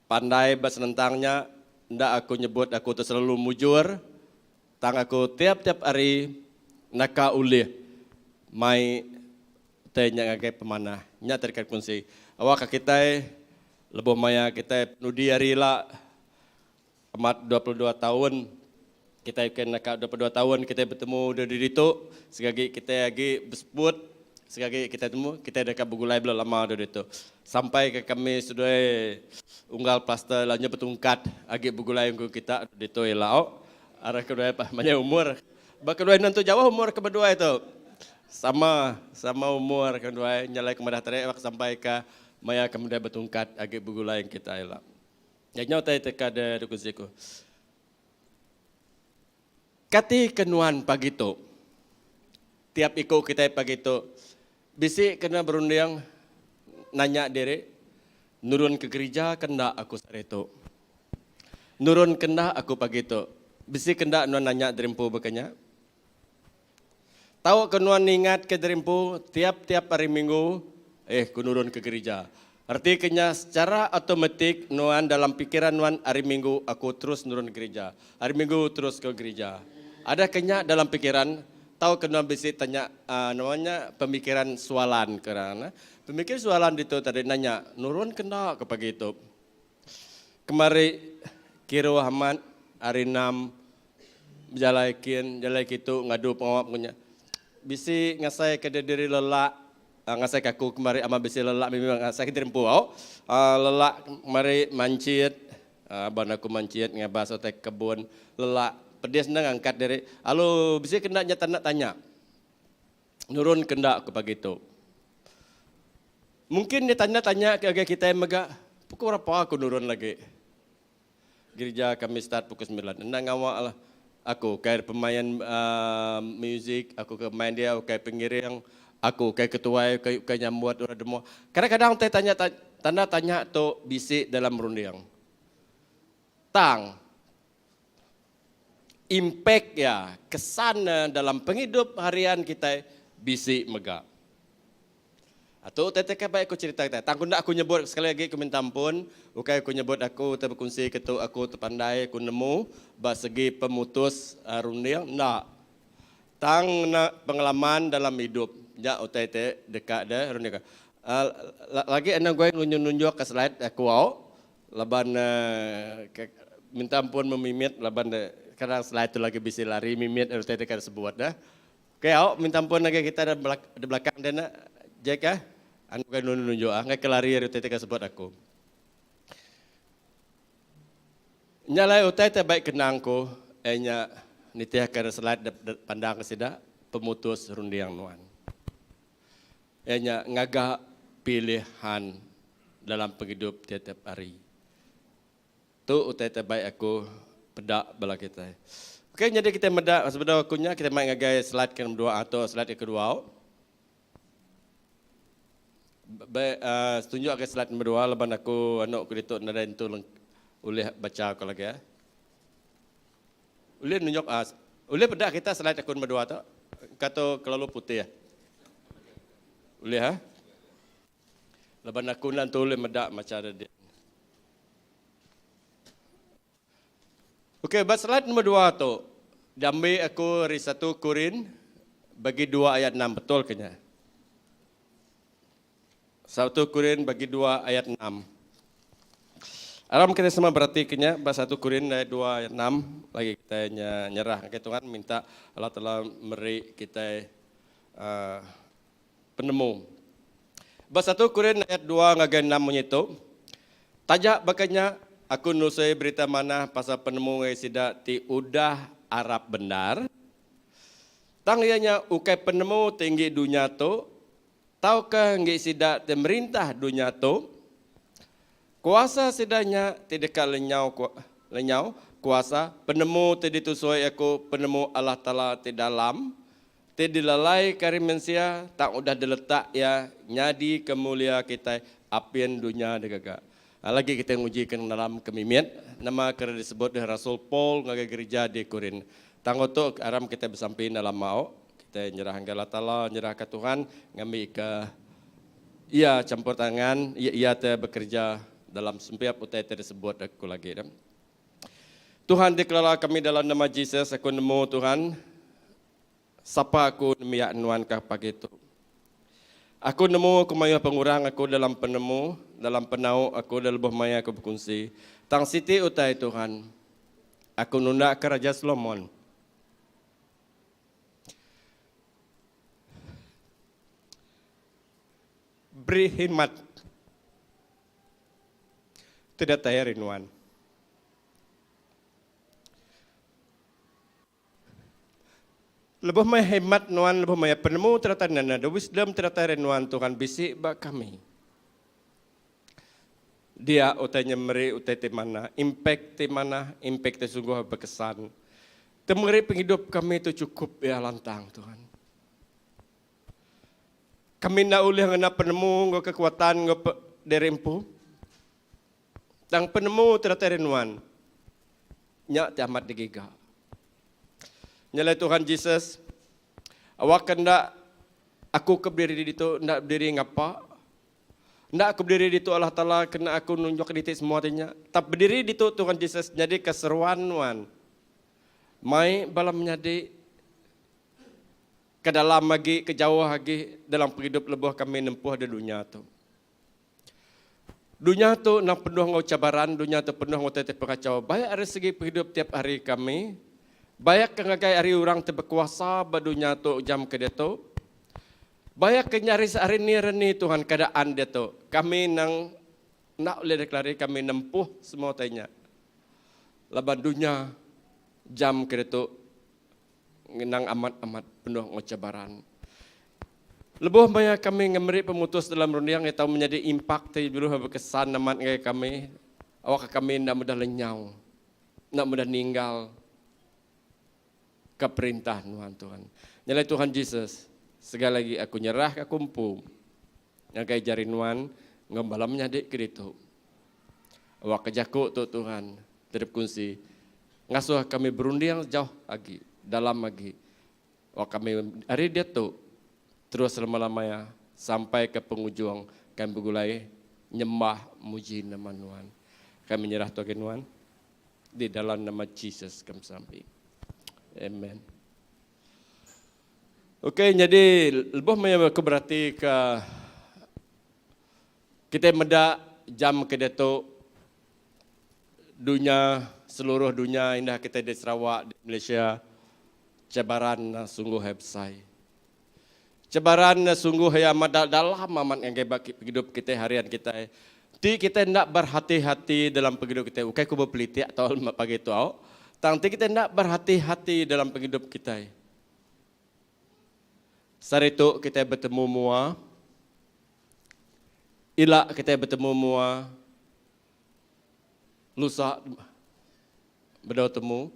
pandai ba senentang nya, enda aku nyebut aku tu selalu mujur tang aku tiap-tiap hari naka ulih mai utai nya ngagai pemanah. Nya tadi ka kunsi. Awakka kitai lebuh maya kitai penudi hari ila Amat 22 taun kitai ke naka 22 taun kitai betemu diri ditu segagi kitai agi besebut segagi kitai temu kitai deka begulai bela lama diri ditu sampai ke kami seduai unggal pastor ila nya betungkat agi begulai enggau kita ditu ila au arah keduai panjai umur ba keduai nentu jauh umur ke beduai tu sama sama umur keduai nya alai ke madah tadi sampai ka maya ke meda betungkat agi begulai enggau kita ila. Nya nyau tai teka de ku siku. Kati ke nuan pagi tu? Tiap iku kitai pagi tu bisi kena berunding nanya diri nurun ke gerija ke enda aku sehari tu. Nurun ke enda aku pagi tu. Bisi ke enda nuan nanya diri empu baka nya? Tau ke nuan ningat ke diri empu tiap-tiap hari minggu, eh ku nurun ke gerija. Reti ke nya secara automatik nuan dalam pikiran nuan hari minggu aku terus nurun gerija. Hari minggu terus ke gerija. Ada ke nya dalam pikiran tau ke nuan bisi tanya aaa nama nya pemikiran sualan ke orang. Pemikir sualan ditu tadi nanya nurun ke enda ke pagi tu. Kemari kiruh amat hari enam bejalai kin jalai kitu ngadu pengawa ku nya. Bisi ngasai ke diri lelak ngasai ke aku kemari amat bisi lelak mimit ngasai ke diri empu au. Lelak kemari manchit ban aku manchit ngabas utai kebun lelak pedis enda ngangkat diri lalu bisi ke enda nya tanda tanya nurun ke enda ku pagi tu. Mungkin nya tanda tanya ke ngagai kitai mega pukul berapa aku nurun lagi. Gerija kami start pukul semilan. Enda ngawa lah. Aku ukai pemain music, aku ke main dia ukai pengiring, aku ukai ketuai, ukai ukai nyambut orang demo. Kadang-kadang utai tanya tanda tanya tu bisi dalam runding. Tang impact iya, kesan ne dalam pengidup harian kitai bisi mega. Tu utai ti kai aku cerita kitai. Tang ku enda aku nyebut sekali agi ku minta ampun, ukai aku nyebut aku utai bekunsi ke tu aku tepandai aku nemu ba segi pemutus runding enda. Tang ngena pengalaman dalam idup nya utai ti deka de runding ka. Lagi enda goi nunjuk nunjuk ka slide aku au laban minta ampun memimit laban kadang slide tu lagi bisi lari mimit utai ti deka sebut ne. Okay au minta ampun ngagai kita da da belakang din ne Jack ah. Anu kai nulung nunjuk ah ngai ke lari ari utai ti ka sebut aku. Nya alai utai ti baik kenang ku iya nya nitih ka slide da pandang ke sida pemutus runding nuan. Iya nya ngaga pilihan dalam pengidup tiap-tiap hari. Tu utai te baik aku peda bala kitai. Okey nyadi kitai meda sebedau aku nya kitai mai ngagai slide ke nombor dua atau slide ke kedua. Be uh, setunjuk agai slide nombor dua laban aku anu aku ditu nadai entu ulih bacha aku lagi. Ulih nunjuk ah ulih peda kita slide aku nombor dua tu? Engka tu kelalu putih. Ulih ah? Laban aku enda entu ulih meda macha da din. Okey ba slide nombor dua tu diambi aku ari satu Korin bagi dua ayat enam betul ke nya? Satu Korin bagi dua ayat enam. Aram kitai sama beratika nya ba satu Korin ayat dua ayat enam lagi kitai nya nyerah ngagai Tuhan minta Allah Taala meri kitai uhh penemu. Ba satu Korin ayat dua ngagai enam munyi tu, Taja baka nya aku nusui berita manah pasal penemu ngagai sida ti udah arap bendar, tang iya nya ukai penemu ti enggi dunya tu, Tauka enggi sida ti merintah dunya tu, kuasa sida nya ti deka lenyau lenyau kuasa penemu ti ditusui aku penemu Allah Taala ti dalam, ti dilalaika ari mensia tang udah diletak Iya nyadi ke mulia kitai apin dunya digaga. Lagi kitai nguji ke dalam ke mimit nama ke disebut deh Rasul Paul ngagai gerija di Korint. Tang tu aram kitai besampi enda lama. Kitai nyerah ngagai Allah Taala, nyerahka Tuhan ngambika Iya champur tangan, Iya Iya te bekereja dalam sempiap utai ti disebut aku lagi dah. Tuhan dikelala kami dalam nama Jesus, aku nemu Tuhan sapa aku nembiak nuan ka pagi tu. Aku nemu aku mayuh pengurang aku dalam penemu, dalam penau aku da lebuh maya aku bekunsi. Tang siti utai Tuhan, aku nunda ka Raja Solomon. Beri himat ti datai ari nuan. Lebuh maya himat nuan, lebuh maya penemu ti datai nuan, the wisdom ti datai ari nuan Tuhan bisi ba kami. Dia utai nya meri utai ti manah, impact ti manah, impact ti sungguh bekesan. Ti meri pengidup kami tu chukup iya lantang Tuhan. Kami enda ulih ngena penemu enggau kekuatan enggau diri empu. Tang penemu ti datai ari nuan nya ti amat digiga. Nya alai Tuhan Jesus, awakka enda aku ke bediri ditu enda bediri ngapa. Enda aku bediri ditu Allah Taala kena aku nunjuk diti semua ti nya. Tang bediri ditu Tuhan Jesus nyadika seruan nuan mai bala menyadi ke dalam agi ke jauh agi dalam pengidup lebuh kami nempuh di dunya tu. Dunya tu endang penuh enggau cabaran, dunya tu penuh enggau utai ti pengachau. Baik ari segi pengidup tiap hari kami, baik ke ngagai ari orang ti bekuasa ba dunya tu jam ke diatu, Baya ke nyaris ari ni reni Tuhan keadaan diatu. Kami nang enda ulih deklari kami nempuh semua utai nya. Laban dunya jam ke diatu ngenang amat-amat penuh enggau cabaran. Lebuh maya kami ngemeri pemutus dalam runding iya tau menyadi impak ti beruh bekesan amat ngagai kami awakka kami enda mudah lenyau, enda mudah ninggal. Ke perintah nuan Tuhan. Nya alai Tuhan Jesus, sekali agi aku nyerahka aku empu ngagai jari nuan enggau bala menyadi ke ditu. Awakka jaku tu Tuhan ti dipekunsi ngasuh kami berunding jauh agi, dalam agi. Awak kami ari diatu terus lama-lama iya sampai ke pengujung kami begulai nyembah muji nama nuan. Kami nyerah tu agi nuan. Di dalam nama Jesus kami sampi. Amen. Okey, jadi lebuh maya aku berati ke kita meda jam ke diatu dunya seluruh dunya indah kita di Sarawak di Malaysia cabaran sungguh besai. Cabaran sungguh iya amat dalam amat ngagai ba pengidup kitai harian kitai. Enti kitai enda berhati-hati dalam pengidup kitai, ukai ku bepelitik tau pagi tu au, tang enti kitai enda berhati-hati dalam pengidup kitai. Sehari tu kitai betemu mua, ila kitai betemu mua, lusa bedau temu,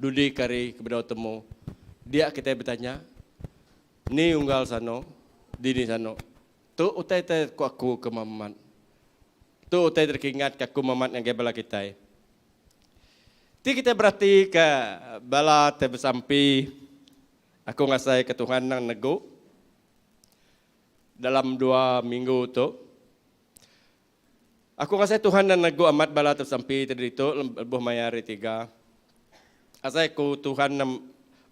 dudi ke hari ke bedau temu, dia kitai betanya, ni unggal sano, dini sano. Tu utai te ku aku ke memat. Tu utai te kingat ke aku memat ngagai bala kitai. Ti kitai beratika bala ti besampi, aku ngasaika Tuhan nang negu dalam dua minggu tu. Aku ngasai Tuhan nang negu amat bala ti besampi ti ditu lebuh maya hari tiga. Asai ku Tuhan nang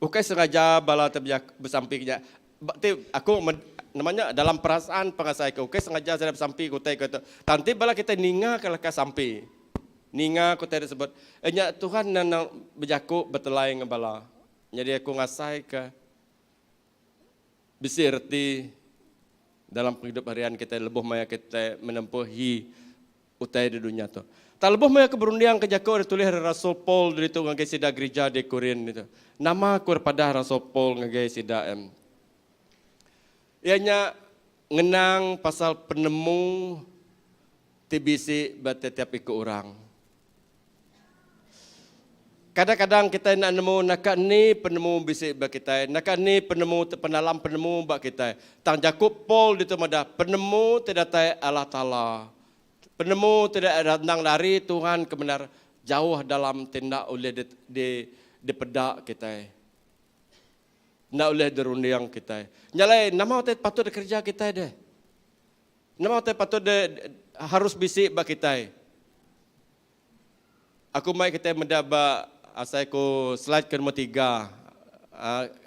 ukai sengaja bala ti besampi ke nya. Ti aku nama nya dalam perasaan pengasai ku ukai sengaja sida besampi ke utai ke tu. Tang ti bala kitai ninga ke leka sampi. Ninga ku utai disebut, nya Tuhan nang bejaku betelai enggau bala. Nyadi aku ngasaika bisi reti dalam pengidup harian kitai lebuh maya kitai menempuhi utai di dunya tu. Tang lebuh maya aku berundingka jaku ditulis ari Rasul Paul ditu ngagai sida gerija di Korin ditu. Nama ku padah Rasul Paul ngagai sida em? Iya nya ngenang pasal penemu ti bisi ba tetiap iku orang. Kadang-kadang kitai enda nemu naka ni penemu bisi ba kitai, naka ni penemu ti penalam penemu ba kitai. Tang jaku Paul ditu madah, penemu ti datai Allah Taala, penemu ti endang ari Tuhan ke bendar jauh dalam ti enda ulih dipeda kitai. Enda ulih dirunding kitai. Nya alai nama utai patut dikereja kitai deh? Nama utai patut de harus bisi ba kitai? Aku mai kitai meda ba asai ku slide ke nombor tiga.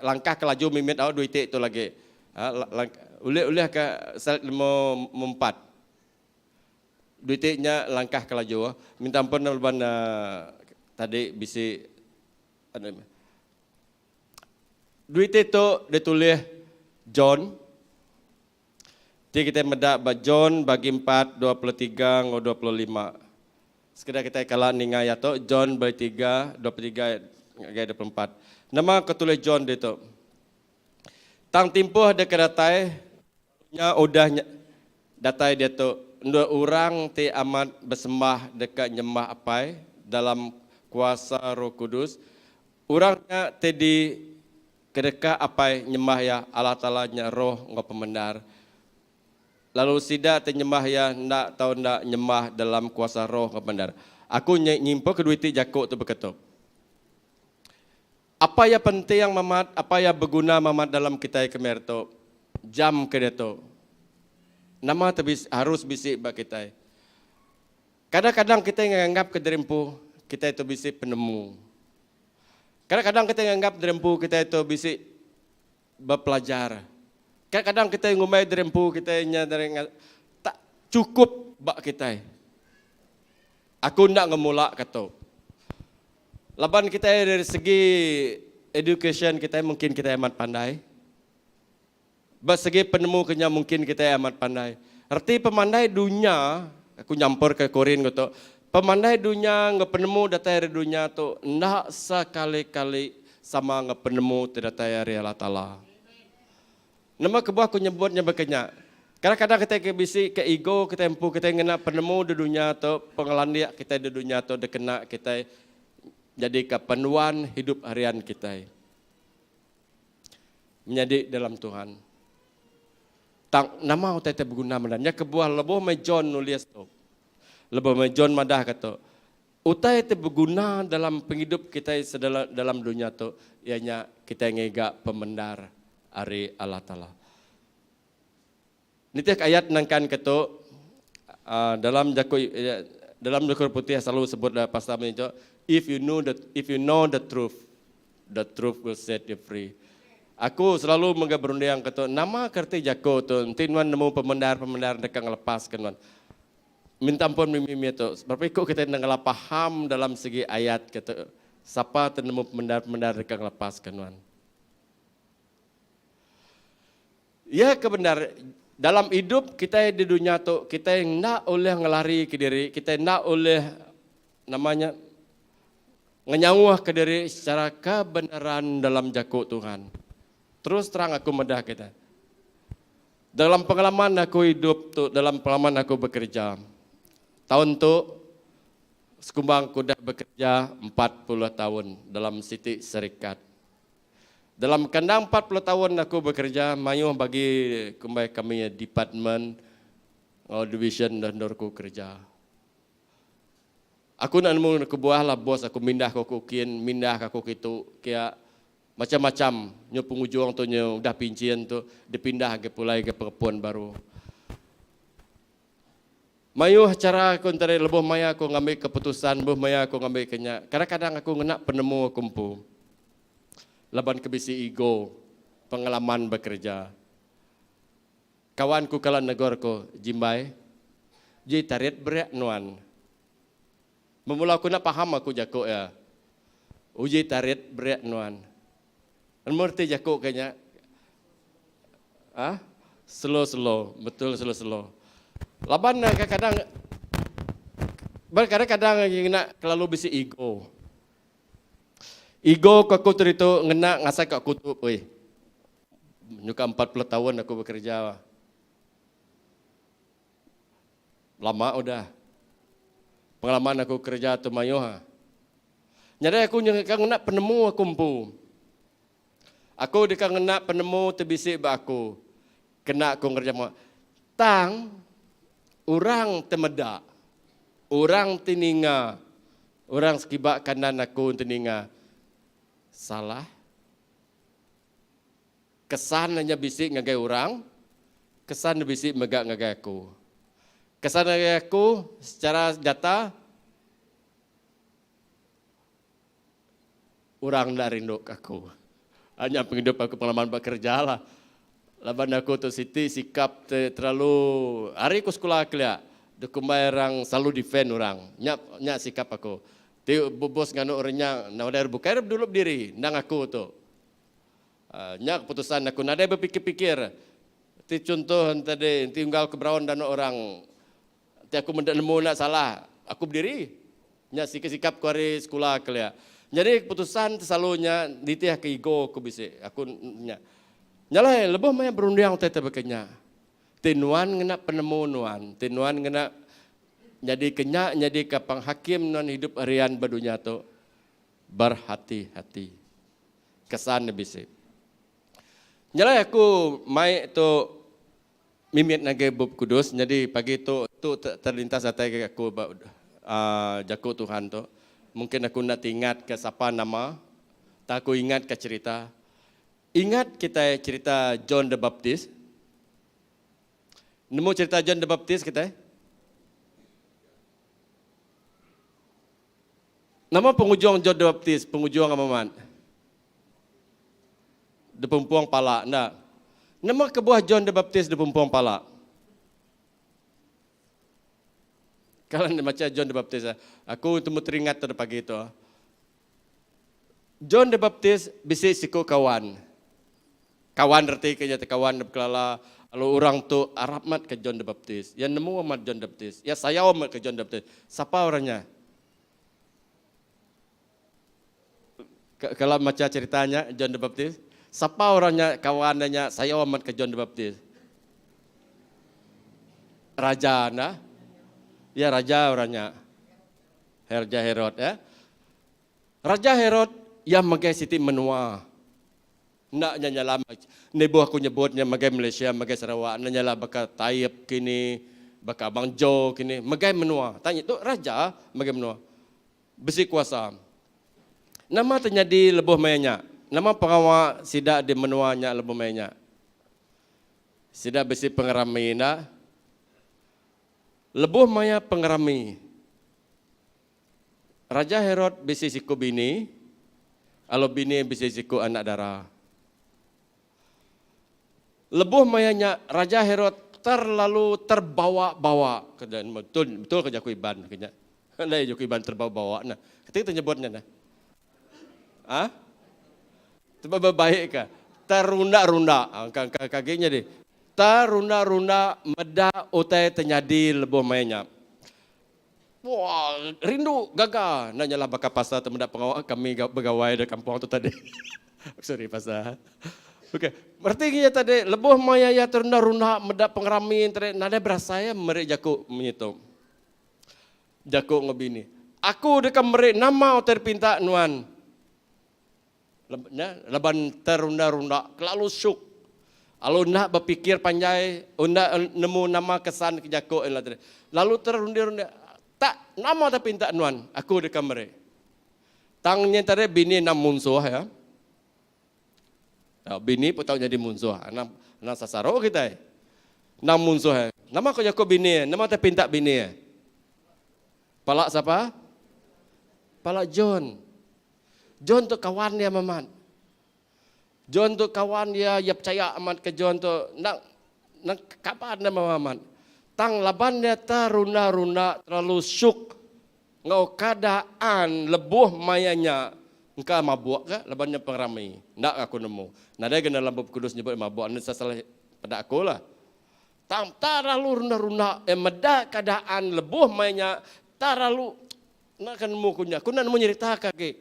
Langkah ke laju mimit au dua iti tu lagi. Ulih ulih ke slide nombor empat. Dua iti nya langkah ke laju. Minta ampun laban tadi bisi dua iti tu ditulis John. Ti kitai meda ba John bagi empat, 23 enggau 25. Sekeda kitai kala ninga iya tu, John bagi tiga, 23 ngagai 24. Nama ke tulis John ditu? Tang timpuh deka datai, nya udah datai diatu, endur orang ti amat besembah deka nyembah Apai dalam kuasa Roh Kudus, orang nya ti di Kedeka Apai nyembah Iya, Allah Taala nya Roh enggau pemendar. Lalu sida ti nyembah Iya enda tau enda nyembah dalam kuasa Roh enggau pemendar. Aku nyimpul kedua iti jaku tu beketu. Apa iya penting mamat, apa iya beguna mamat dalam kitai ke mer tu, jam ke diatu. Nama ti harus bisi ba kitai. Kadang-kadang kitai nganggap ke diri empu kitai tu bisi penemu. Kadang-kadang kitai nganggap diri empu kitai tu bisi bepelajar. Kadang-kadang kitai ngumbai diri empu kitai nya dari tak chukup ba kitai. Aku enda ngemula ka tu. Laban kitai dari segi education kitai mungkin kitai amat pandai. Ba segi penemu ke nya mungkin kitai amat pandai. Reti pemandai dunya, aku nyampur ke Korin ku tu, pemandai dunya enggau penemu datai ari dunya tu enda sekali-kali sama enggau penemu ti datai ari Allah Taala. Nama kebuah aku nyebut nya baka nya? Kadang-kadang kitai ke bisi ke ego kitai empu kitai ngena penemu di dunya tu, pengelandik kitai di dunya tu dikena kitai nyadika panduan hidup harian kitai. Menyadi dalam Tuhan. Tang nama utai ti beguna meda? Nya kebuah lebuh meh John nulis tu. Lebuh meh John madahka tu, utai ti beguna dalam pengidup kitai sedala dalam dunya tu iya nya kitai ngiga pemendar ari Allah Taala. Nitihka ayat nangkan ke tu, dalam jaku dalam jaku putih selalu sebut pasal meni tu, if you know the if you know the truth, the truth will set you free. Aku selalu mega berunding ke tu, nama ke reti jaku tu enti nuan nemu pemendar-pemendar deka ngelepaska nuan. Minta ampun mimi tu, berapa iku kitai enda ngela faham dalam segi ayat ke tu, sapa ti nemu pemendar-pemendar deka ngelepaska nuan. Iya ke bendar, dalam idup kitai di dunya tu, kitai enda ulih ngelarika diri, kitai enda ulih nama nya ngenyauhka diri secara kebenaran dalam jaku Tuhan. Terus terang aku madah kitai. Dalam pengalaman aku idup tu, dalam pengalaman aku bekereja, taun tu sekumbang aku udah bekereja 40 taun dalam siti serikat. Dalam kandang 40 taun aku bekereja mayuh bagi kumbai kami department enggau division endur ku kereja. Aku enda nemu kebuah lah bos aku mindah ke aku kin, mindah ke aku kitu kia macam-macam nyu pengujung tu nyu udah pinchin tu dipindah agi pulai ke pengepun baru. Mayuh chara aku enteri lebuh maya aku ngambi keputusan lebuh maya aku ngambi ke nya. Kadang-kadang aku ngena penemu aku empu laban ke bisi ego pengalaman bekereja. Kawan ku kala negor ku, Jimbai, ji tarit berik nuan. Memula aku enda faham aku jaku iya. Uji tarit berik nuan. Nemu reti jaku ke nya? Ah, slow slow, betul slow slow. Laban kadang-kadang kadang-kadang ngena kelalu bisi ego. Ego ke aku tu ditu ngena ngasai ke aku tu oi. Nyuka 40 tahun aku bekerja. Lama udah. Pengalaman aku kerja tu mayuh. Ha. Nyadi aku nyengka ngena penemu aku empu. Aku deka ngena penemu ti bisi ba aku kena aku ngereja pengawa. Tang orang ti meda, orang ti ninga, orang sekiba kanan aku ti ninga salah. Kesan nya bisi ngagai orang, kesan ne bisi mega ngagai aku. Kesan ngagai aku secara nyata orang enda rindu ke aku. Nya pengidup aku pengalaman ba kereja lah. Laban aku tu siti sikap ti terlalu ari ku sekula kelia dikumbai orang selalu defend orang. Nya nya sikap aku. Ti bos nganu orang nya nadai orang bukai dulu bediri endang aku tu. Nya keputusan aku nadai bepikir-pikir. Ti chunto enti enti unggal ke beraun danu orang enti aku meda nemu enda salah aku bediri. Nya sikap ku ari sekula kelia. Nyadi keputusan ti selalu nya nitih ke ego aku bisi. Aku nya. Nya alai lebuh maya berunding utai ti baka nya ti nuan ngena penemu nuan, ti nuan ngena nyadi ke nya nyadika penghakim nuan hidup rian ba dunya tu berhati-hati. Kesan ne bisi. Nyelai aku mai tu mimit ngagai Bup Kudus nyadi pagi tu tu terlintas datai ngagai aku ba uhh jaku Tuhan tu. Mungkin aku enda tingat ke sapa nama tang aku ingat ke cerita. Ingat kitai cerita John the Baptist? Nemu cerita John the Baptist kitai? Nama pengujung John the Baptist, pengujung amat? Depumpung pala, enda. Nama kebuah John the Baptist depumpung pala? Kalau anda baca John the Baptist, aku temu teringat tu pagi tu. John the Baptist bisi siku kawan. Kawan reti ke nya kawan bekelala lalu orang tu arap amat ke John the Baptist. Iya nemu amat John the Baptist. Iya sayau amat ke John the Baptist. Sapa orang nya? Kalau maca cerita nya John the Baptist, sapa orang nya kawan nya sayau amat ke John the Baptist? Raja anda? Ya raja orang nya. Raja Herod ya. Raja Herod iya megai siti menua. Enda nya nyalah nibuh aku nyebut nya megai Malaysia megai Sarawak enda nyalah baka Taib kini baka Abang Jo kini megai menua. Tang tu raja megai menua. Bisi kuasa. Nama ti nyadi lebuh maya nya? Nama pengawa sida di menua nya lebuh maya nya? Sida bisi pengerami enda? Lebuh maya pengerami Raja Herod bisi siku bini, lalu bini bisi siku anak dara. Lebuh maya nya, Raja Herod terlalu terbawa-bawa. Betul, betul ke jaku Iban ke nya? Ndai jaku Iban terbawa-bawa nah. Kati kita nyebut nya nah? Ha? Terbaik ke? Terunda-runda. Kaki nya di. Terunda-runda meda utai ternyadi lebuh maya nya. Wah, rindu gaga enda nyalah baka pasal tu meda pengawa kami begawai da kampung tu tadi. Sorry pasal. Okey, reti iya tadi lebuh maya iya terunda-runda meda pengerami tadi nadai berasai iya meri jaku munyi tu. Jaku enggau bini. Aku deka meri nama utai dipinta nuan. Laban terunda-runda kelalu syuk. Lalu enda bepikir panjai, enda nemu nama kesan ke jaku ila tadi. Lalu terundi-rundi tak. nama te pinta nuan, aku deka meri. Tang nya tadi bini enam munsuh ya. Tau bini pun tau nyadi munsuh. Anang anang sasaro kitai. Enam munsuh ya. Nama ko jaku bini ya? Nama te pinta bini ya? Pala sapa? Pala John. John tu kawan dia mamat. John tu kawan dia, iya pechaya amat ke John tu enda enda kaban dia amat. Tang laban dia terunda-runda terlalu syuk enggau keadaan lebuh maya nya engka mabuk ka laban nya pengerami. Enda aku nemu. Nadai ga dalam Bup Kudus nyebut mabuk enda salah peda aku lah. Tang terlalu runda-runda iya meda keadaan lebuh maya nya terlalu enda ka nemu ku nya. Aku enda nemu nyerita ka agi.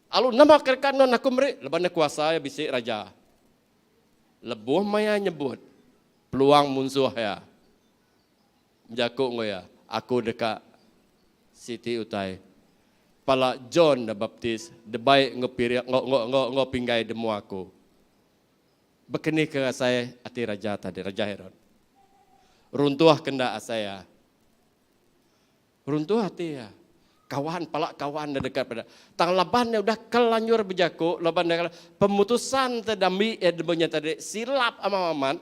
Alu nama ke deka nuan aku meri laban nya kuasa iya bisi raja. Lebuh maya nyebut peluang munsuh iya bejaku enggau iya, Aku deka siti utai. Pala John the Baptist debai enggau piring enggau enggau enggau enggau pinggai demu aku. Bekeni ke asai ati raja tadi, Raja Herod. Runtuh ke enda asai iya. Runtuh ati iya. Kawan pala kawan da dekat peda. Tang laban iya udah kelanjur bejaku, laban iya pemutusan te dambi iya demu nya tadi silap amat amat,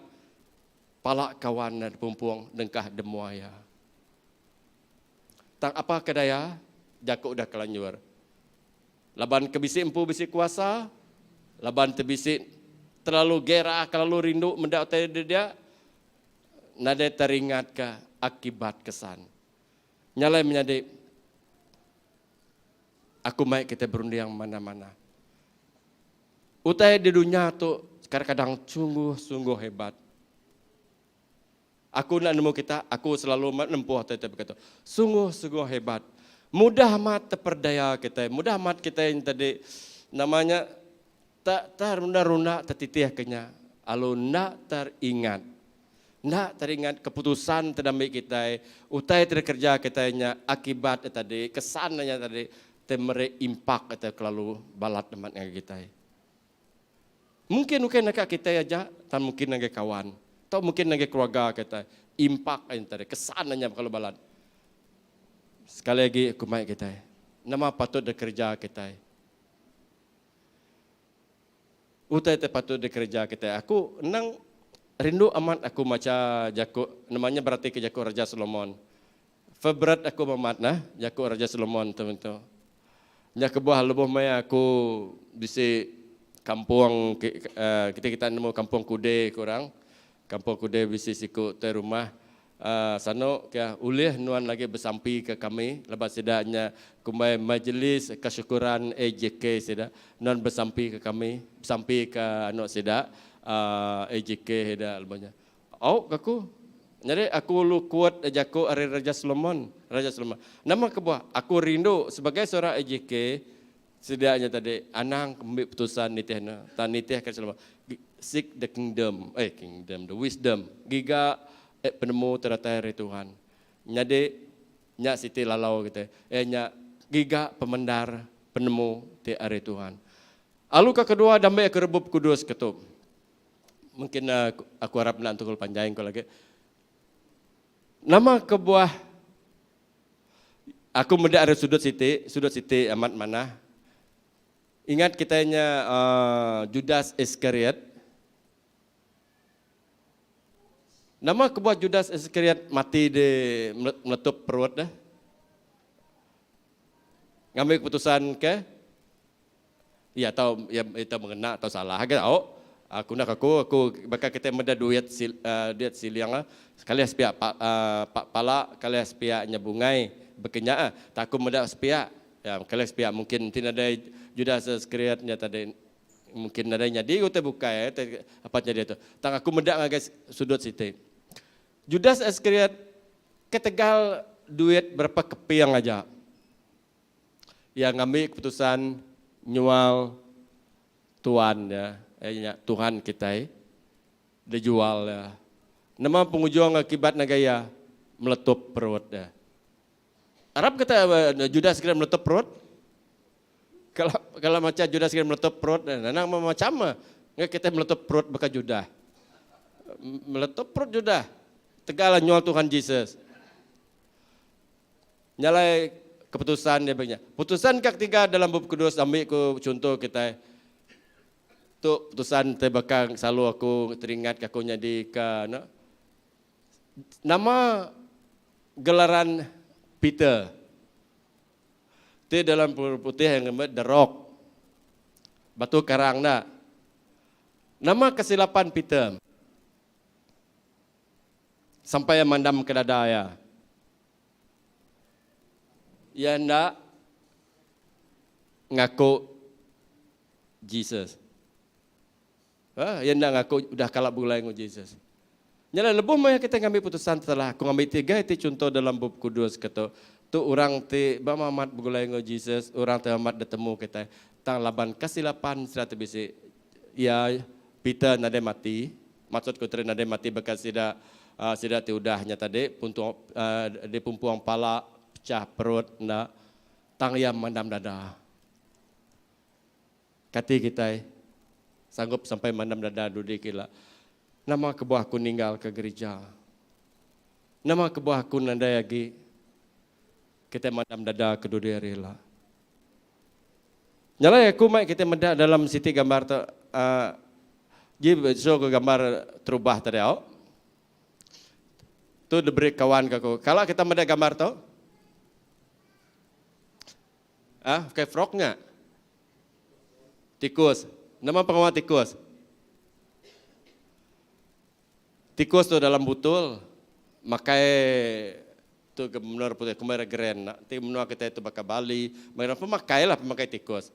pala kawan iya dipumpung dengkah demua iya. Tang apa ke daya, jaku udah kelanjur. Laban ke bisi empu bisi kuasa, laban te bisi terlalu gerah, kelalu rindu meda utai dia, nadai teringatka akibat kesan. Nya alai menyadi, aku mai kitai berunding manah-manah. Utai di dunya tu kadang-kadang sungguh-sungguh hebat. Aku enda nemu kita, aku selalu nempuh utai ti baka tu. Sungguh-sungguh hebat. Mudah amat teperdaya kitai, mudah amat kitai tadi nama nya tak terunda-runda tetitihka nya lalu enda teringat. Enda teringat keputusan ti diambi kitai, utai ti dikereja kitai nya akibat iya tadi, kesan iya tadi ti meri impak iya kelalu balat amat ngagai kitai. Mungkin ukai naka kitai aja tang mungkin ngagai kawan tau mungkin ngagai keluarga kitai impak iya tadi, kesan iya kelalu balat. Sekali agi aku mai kitai, nama patut dikereja kitai? Utai ti patut dikereja kitai. Aku endang rindu amat aku macha jaku nama nya beratika jaku Raja Solomon. Favourite aku amat nah jaku Raja Solomon tu tu. Nya kebuah lebuh maya aku bisi kampung kita kita nemu kampung Kude ku orang. Kampung Kude bisi siku tuai rumah Sanu ke ulih nuan lagi besampi ke kami laban sida nya kumbai Majlis Kesyukuran AJK sida nuan besampi ke kami besampi ke anu sida AJK sida lebuh nya. Au ke aku. Nyadi aku lu quote jaku ari Raja Solomon. Raja Solomon. Nama kebuah aku rindu sebagai seorang AJK sida nya tadi anang ambi putusan nitih ne tang nitih ke Solomon. Seek the kingdom eh kingdom the wisdom giga penemu ti datai ari Tuhan. Nyadi nya siti lalau kitai iya nya giga pemendar penemu ti ari Tuhan. Alu ka kedua dambi aku rebup kudus ke tu. Mungkin aku arap enda entu panjai engku lagi. Nama kebuah aku meda ari sudut siti, sudut siti amat manah. Ingat kitai nya Judas Iskariot. Nama kebuah Judas Iskariot mati di meletup perut deh? Ngambil keputusan ke iya tau iya tau mengena atau salah ke tau. Aku enda aku aku baka kitai meda duit duit siling sekali sepiak pak pala kali sepiak nya bungai baka nya. Tak aku meda sepiak Ya, kala sepiak mungkin enti nadai Judas Iskariot nya tadi mungkin nadai nyadi utai bukai eh, apa nyadi tu. Tang aku meda ngagai sudut siti. Judas Iskariot ketegal duit berapa keping aja. Iya ngambi keputusan nyual Tuan iya, iya nya Tuhan kitai dijual iya. Nama pengujung akibat ngagai iya? Meletup perut iya. Arap kita Judas kira meletup perut? Kalau kalau macam Judas kira meletup perut, nanang macam nggak kita meletup perut baka Judah. Meletup perut Judah. Tegal nyual Tuhan Jesus. Nya alai keputusan dia bagi nya. Putusan ke ketiga dalam Bup Kudus ambi ku chunto kitai. Tu putusan ti baka selalu aku teringat ke aku nyadi ke ne. Nama gelaran Peter ti dalam putih yang ngembe The Rock. Batu karang enda. Nama kesilapan Peter sampai iya mandam ke dada iya? Iya enda ngaku Jesus. Ha, iya enda ngaku udah kala begulai enggau Jesus. Nya alai lebuh maya kitai ngambi putusan telah aku ngambi tiga iti chunto dalam Bup Kudus ke tu. Tu orang ti ba amat begulai enggau Jesus, orang ti amat ditemu kitai. Tang laban kesilapan sida ti bisi, iya, Peter nadai mati. Maksud ku tadi nadai mati baka sida sida ti udah nya tadi puntung dipumpung pala, pechah perut enda. Tang iya mandam dada. Kati kitai sanggup sampai mandam dada dudi ke ila? Nama kebuah aku ninggalka gerija? Nama kebuah aku nadai agi kitai mandam dada ke dudi hari ila? Nya alai aku mai kitai meda dalam siti gambar tu uhh ji show ke gambar terubah tadi au. Tu diberi kawan ke aku. Kala kita meda gambar tu? Ah, kai frog nya. Tikus. Nama pengawa tikus? Tikus tu dalam butul makai tu ke menua putih kumbai ra grand nak ti menua kitai tu baka Bali mega pemakai lah pemakai tikus.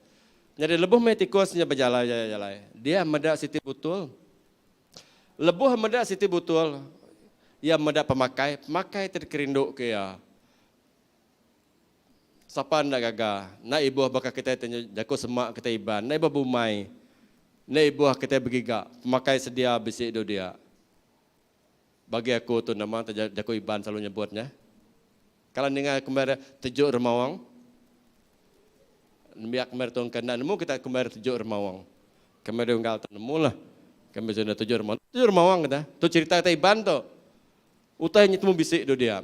Nyadi lebuh meh tikus nya bejalai jalai jalai dia meda siti butul. Lebuh meda siti butul iya meda pemakai, pemakai ti dikerindu ke iya. Sapa enda gaga, enda ibuh baka kitai ti jaku sema kitai Iban, enda ibuh bumai, enda ibuh kitai begiga pemakai sedia bisi du dia. Bagi aku tu nama te jaku Iban selalu nyebut nya. Kala ninga kembai re teju remaung. Nembiak kembai tu engka enda nemu kita kembai re teju remaung. Kembai re unggal tu nemu lah. Kembai tu teju remaung. Teju remaung kita. Tu cerita kitai Iban tu. Utai nya temu bisi du dia.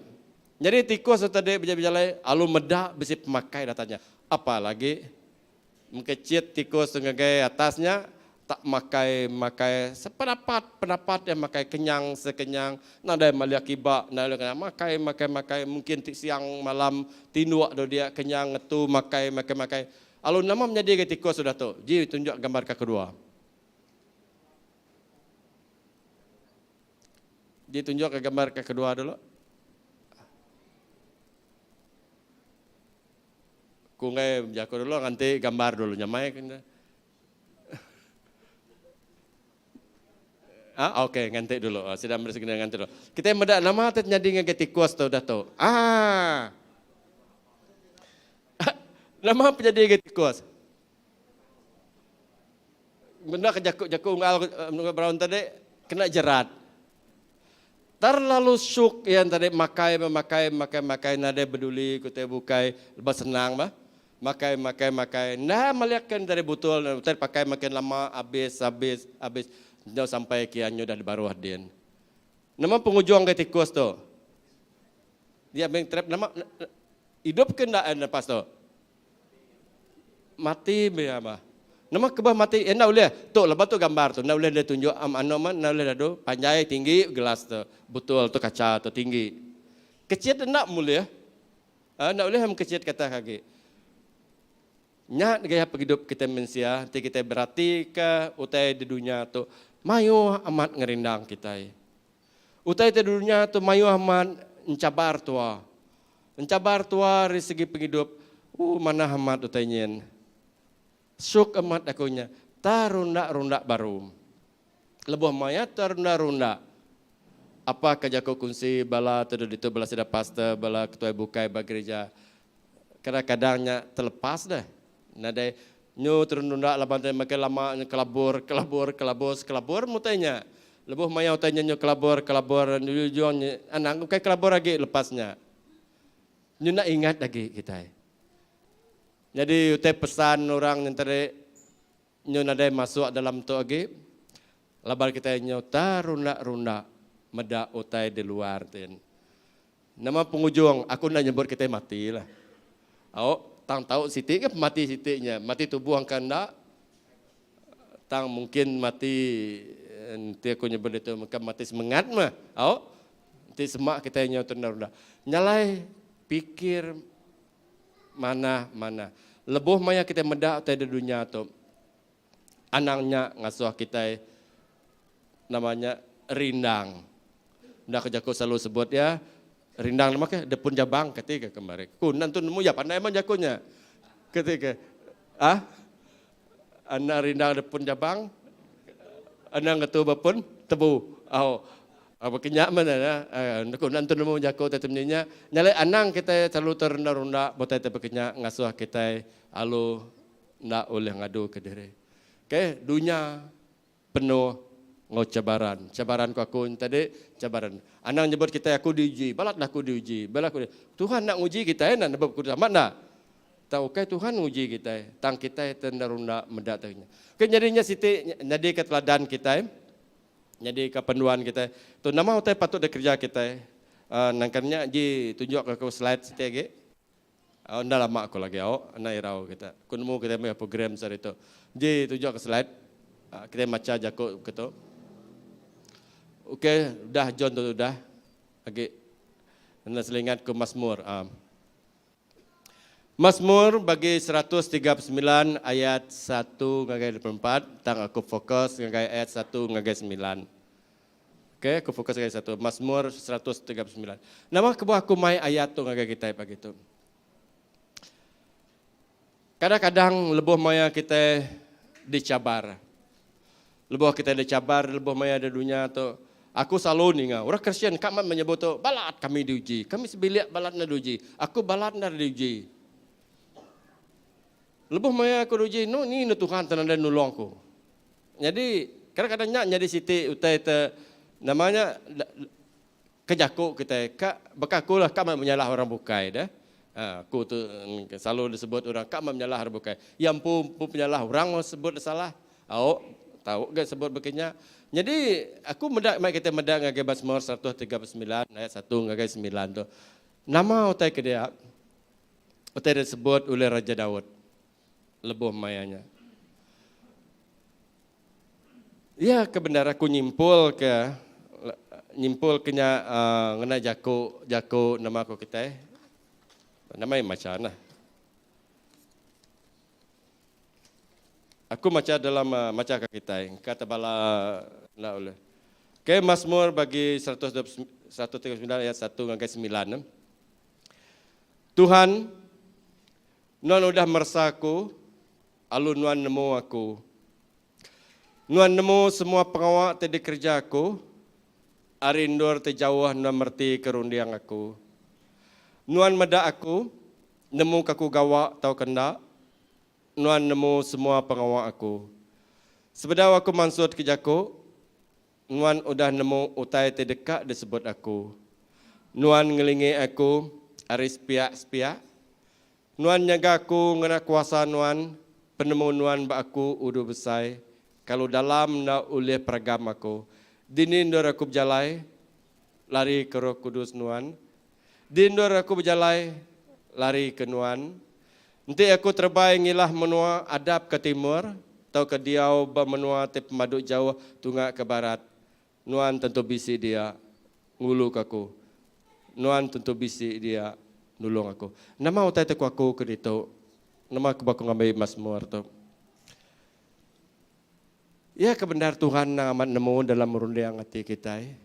Nyadi tikus tu tadi bejalai-bejalai alu meda bisi pemakai datai nya. Apa lagi mengkechit tikus tu ngagai atas nya tak makai makai sepenapat penapat iya makai kenyang sekenyang nadai mali akiba nadai mali kanan makai makai makai mungkin ti siang malam tinduk du dia kenyang ngetu makai makai makai alu nama menyadi ga tikus udah tu ji tunjuk gambar ka kedua. Ditunjuk ke gambar ke kedua dulu. Ku ngai bejaku dulu nganti gambar dulu nyamai kena. Ah, okey, nganti dulu. Ah, sida meri kena nganti dulu. Kita meda nama ti nyadi ngagai tikus tu udah tu. Ah. Nama penyadi ngagai tikus? Benda ke jaku jaku unggal Brown tadi kena jerat. Terlalu syuk iya tadi makai memakai makai makai nadai beduli ku tai bukai lebuh senang bah. Makai makai makai enda meliakan tadi butul utai pakai makin lama abis abis abis nyau sampai ke iya nyudah di baruh din. Nama pengujung ke tikus tu? Dia meh trap nama idup ke enda lepas tu? Mati meh bah. Nama kebah mati enda ulih. Tu lebuh tu gambar tu enda ulih dia tunjuk am anu mah enda ulih dadu panjai tinggi gelas tu butul tu kaca tu tinggi. Kecit enda mulih. Enda ulih am kecit ke atas agi. Nya gaya pengidup kitai mensia enti kitai beratika utai di dunya tu mayuh amat ngerindang kitai. Utai ti di dunya tu mayuh amat enchabar tua. Enchabar tua ari segi pengidup, ooh manah amat utai nyin. Syuk amat aku nya, ta runda-runda baru. Lebuh maya ta runda-runda, apa ka jaku kunsi bala ti duduk ditu bala sida pastor, bala ketuai bukai ba gerija, kadang-kadang nya telepas deh. Nadai nyu terunda-runda laban ti makin lama nyu kelabur, kelabur, kelabur, sekelabur meh utai nya. Lebuh maya utai nya nyu kelabur, kelabur, ujung nya anang ukai kelabur agi lepas nya. Nyu enda ingat agi kitai. Nyadi utai pesan orang nya tadi nyu nadai masuk dalam tu agi laban kitai nyu terunda-runda meda utai di luar tin. Nama pengujung aku enda nyebut kitai mati lah. Au tang tau siti ke pemati siti nya mati tubuh engka enda tang mungkin mati enti aku nyebut ditu mengka mati semengat mah. Au enti sema kitai nyau tunda-tunda. Nya alai pikir manah manah. Lebuh maya kitai meda utai da dunya tu Anang nya ngasuh kitai nama nya rindang. Enda ke jaku selalu sebut iya, rindang nama ke depun jabang kati ke kemari. Ku enda entu nemu iya pandai meh jaku nya. Kati ke ah anang rindang depun jabang anang ngetu ba pun tebu. Au baka nya meh ne ku enda entu nemu jaku ti munyi nya. Nya alai anang kitai selalu terunda-runda ba utai ti baka nya ngasuh kitai alu enda ulih ngaduka diri. Okey, dunya penuh enggau cabaran. Cabaran ku aku nya tadi, cabaran. Anang nyebut kitai aku diuji, balat lah aku diuji, balat aku diuji. Tuhan enda nguji kitai enda nebep kudus amat enda. Tang ukai Tuhan nguji kitai, tang kitai te enda runda meda te nya. Okey, nyadi nya siti nyadika teladan kitai, nyadika panduan kitai. Tu nama utai patut dikereja kitai? Uhh nangkan nya ji tunjuk aku slide siti agi. Au enda lama aku lagi au enda irau kita. Ku nemu kita meh program sehari tu. Ji tuju ke slide kita macha jaku ke tu. Okey udah John tu udah agi enda selingat ku Masmur. Um. Masmur bagi 139 ayat 1 ngagai 24 tang aku fokus ngagai ayat 1 ngagai 9. Okey, aku fokus ngagai satu. Mazmur 139. Nama kebuah aku mai ayat tu ngagai kitai pagi tu? Kadang-kadang lebuh maya kitai dicabar. Lebuh kitai dicabar, lebuh maya di dunya tu, aku selalu ninga orang Kristian ka amat menyebut tu, balat kami diuji. Kami sebilik balat enda diuji. Aku balat enda diuji. Lebuh maya aku diuji, no ni enda Tuhan te nadai nulung aku. Nyadi, kadang-kadang nya nyadi siti utai te nama nya ke jaku kitai ka baka aku lah ka meh menyalah orang bukai deh. Ha, aku tu selalu disebut orang ka meh menyalah orang bukai. Iya empu empu penyalah orang meh sebut salah. Au, tau ga sebut baka nya. Nyadi aku meda mai kitai meda ngagai Mazmur 139 ayat 1 ngagai 9 tu. Nama utai ke dia? Utai disebut ulih Raja Daud. lebuh maya nya. Iya ke bendar aku nyimpul ke nyimpul ke nya uh, ngena jaku jaku nama aku kitai. Nama yang macha nah. Aku macha dalam uh, macha ke kitai kata bala enda ulih. Okey, Mazmur bagi 139 ayat 1 ngagai 9. Tuhan Nuan udah meresa aku, alu Nuan nemu aku. Nuan nemu semua pengawa ti dikereja aku, ari endur ti jauh Nuan meretika runding aku. Nuan meda aku, nemuka aku gawa tauka enda. Nuan nemu semua pengawa aku. Sebedau aku mansutka jaku, Nuan udah nemu utai ti deka disebut aku. Nuan ngelingi aku ari sepiak-sepiak. Nuan nyaga aku ngena kuasa Nuan, penemu Nuan ba aku udu besai, kalu dalam enda ulih peragam aku. Dini endur aku bejalai? Lari ke Roh Kudus Nuan. Di endur aku bejalai? Lari ke Nuan. Enti aku terebai ngilah menua adap ke timur, tauka diau ba menua ti pemadu jauh tunga ke barat, Nuan tentu bisi dia nguluka aku. Nuan tentu bisi dia nulung aku. Nama utai ti ku aku ke ditu? Nama kebuah aku ngambi Masmur tu? Iya ke bendar Tuhan nang amat nemu dalam runding ati kitai.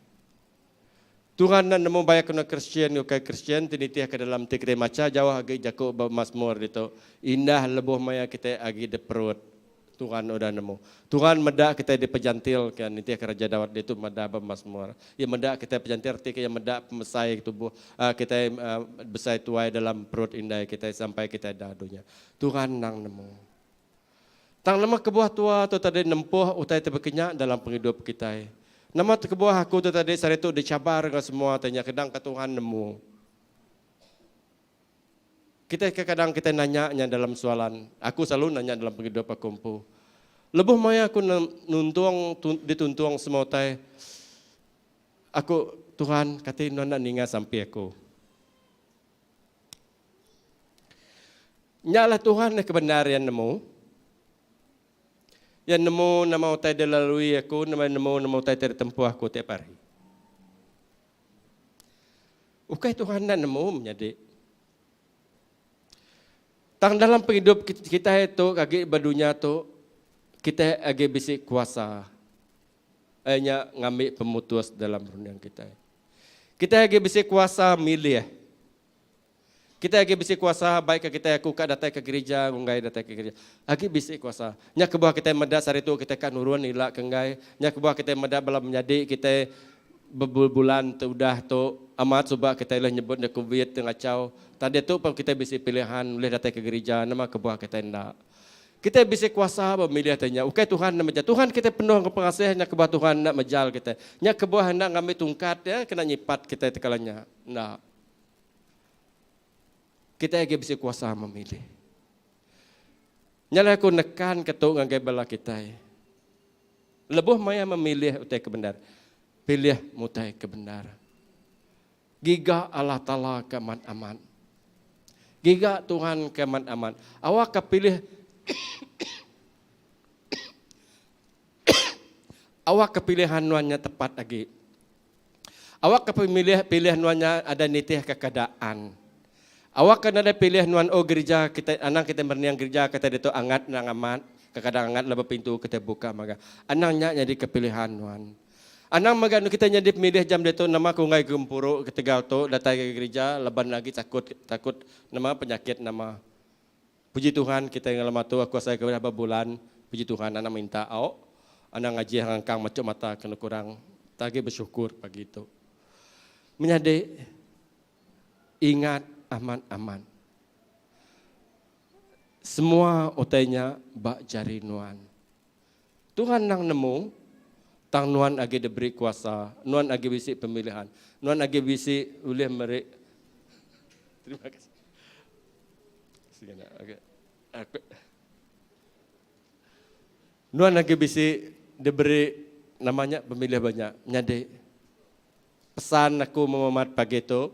Tuhan enda nemu baya kena Kristian enggau ukai Kristian ti nitihka dalam ti kitai macha jauh agi jaku ba Masmur ditu. Indah lebuh maya kitai agi diperut, Tuhan udah nemu. Tuhan meda kitai dipejantilka nitihka Raja Daud ditu madah ba Masmur. Iya meda kitai pejantil reti ke iya meda pemesai tubuh kitai besai tuai dalam perut indai kitai sampai kitai da dunya. Tuhan endang nemu. Tang nama kebuah tua tu tadi nempuh utai ti bekenya dalam pengidup kitai? Nama kebuah aku tu tadi sehari tu dichabar enggau semua ti nya kedang ka Tuhan nemu? Kitai kekadang kitai nanya nya dalam soalan. Aku selalu nanya dalam pengidup aku empu. Lebuh maya aku nuntung dituntung semua utai, aku Tuhan kati nuan enda ninga sampi aku. Nya lah Tuhan ke bendar iya nemu. Iya nemu nama utai dilalui aku, nama nemu nama utai ti ditempuh aku tiap hari. Ukai Tuhan enda nemu menyadi. Tang dalam pengidup kitai tu agi ba dunya tu, kitai agi bisi kuasa iya nya ngambi pemutus dalam runding kitai. Kitai agi bisi kuasa milih. Kitai agi bisi kuasa baik ke kitai aku ka datai ke gerija enggai datai ke gerija. Agi bisi kuasa. Nya kebuah kitai meda sehari tu kitai ka nurun ila ke enggai. Nya kebuah kitai meda bala menyadi kitai bebul-bulan ti udah tu amat suba kitai ulih nyebut nya covid ti ngachau. Tang diatu pun kitai bisi pilihan ulih datai ke gerija nama kebuah kitai enda. Kitai bisi kuasa ba milih ti nya. Ukai Tuhan enda mejal. Tuhan kitai penuh enggau pengasih nya kebuah Tuhan enda mejal kitai. Nya kebuah enda ngambi tungkat iya kena nyipat kitai tekala nya. Enda. Kitai agi bisi kuasa memilih. Nya alai aku nekan ke tu ngagai bala kitai. Lebuh maya memilih utai ke bendar, pilih mutai ke bendar. Giga Allah Taala ke amat-amat. Giga Tuhan ke amat-amat. Awakka pilih awakka pilihan nuan nya tepat agi. Awakka pemilih pilih nuan nya ada nitihka keadaan. Awakka nadai pilih nuan oh gerija kitai anang kitai merening gerija kitai ditu angat endang amat kekadang angat laban pintu kitai buka mega. Anang nya nyadika pilihan nuan. Anang mega anu kitai nyadi pemilih jam ditu nama ku enggai gempuru ketegal tu datai ngagai gerija laban agi takut takut nama penyakit nama. Puji Tuhan kitai ngelama tu aku asai ke udah bebulan puji Tuhan anang minta au anang ngajih ngangkang machuk mata kenu kurang tagi bersyukur pagi tu. Menyadi ingat amat amat semua utai nya ba jari nuan. Tuhan nang nemu tang nuan agi diberi kuasa nuan agi bisi pemilihan nuan agi bisi ulih meri terima kasih. Nuan agi bisi diberi nama nya pemilih ba nya. Nyadi, pesan aku mememat pagi tu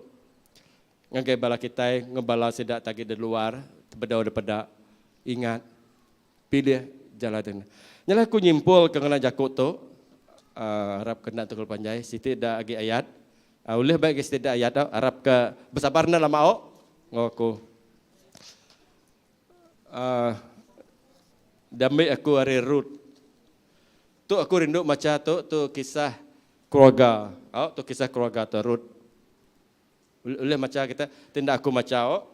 ngagai bala kitai enggau bala sida ti agi di luar tebedau dipeda ingat pilih jalai ti ngena. Nya alai aku nyimpul ke ngena jaku tu uhh arap ke enda terlalu panjai siti da agi ayat ulih ba agi siti da ayat tu arap ke besabar enda lama au enggau aku. Uhh diambi aku ari Ruth. Tu aku rindu macha tu tu kisah keluarga. Au tu kisah keluarga tu Ruth. Ulih macha kita ti enda aku macha au.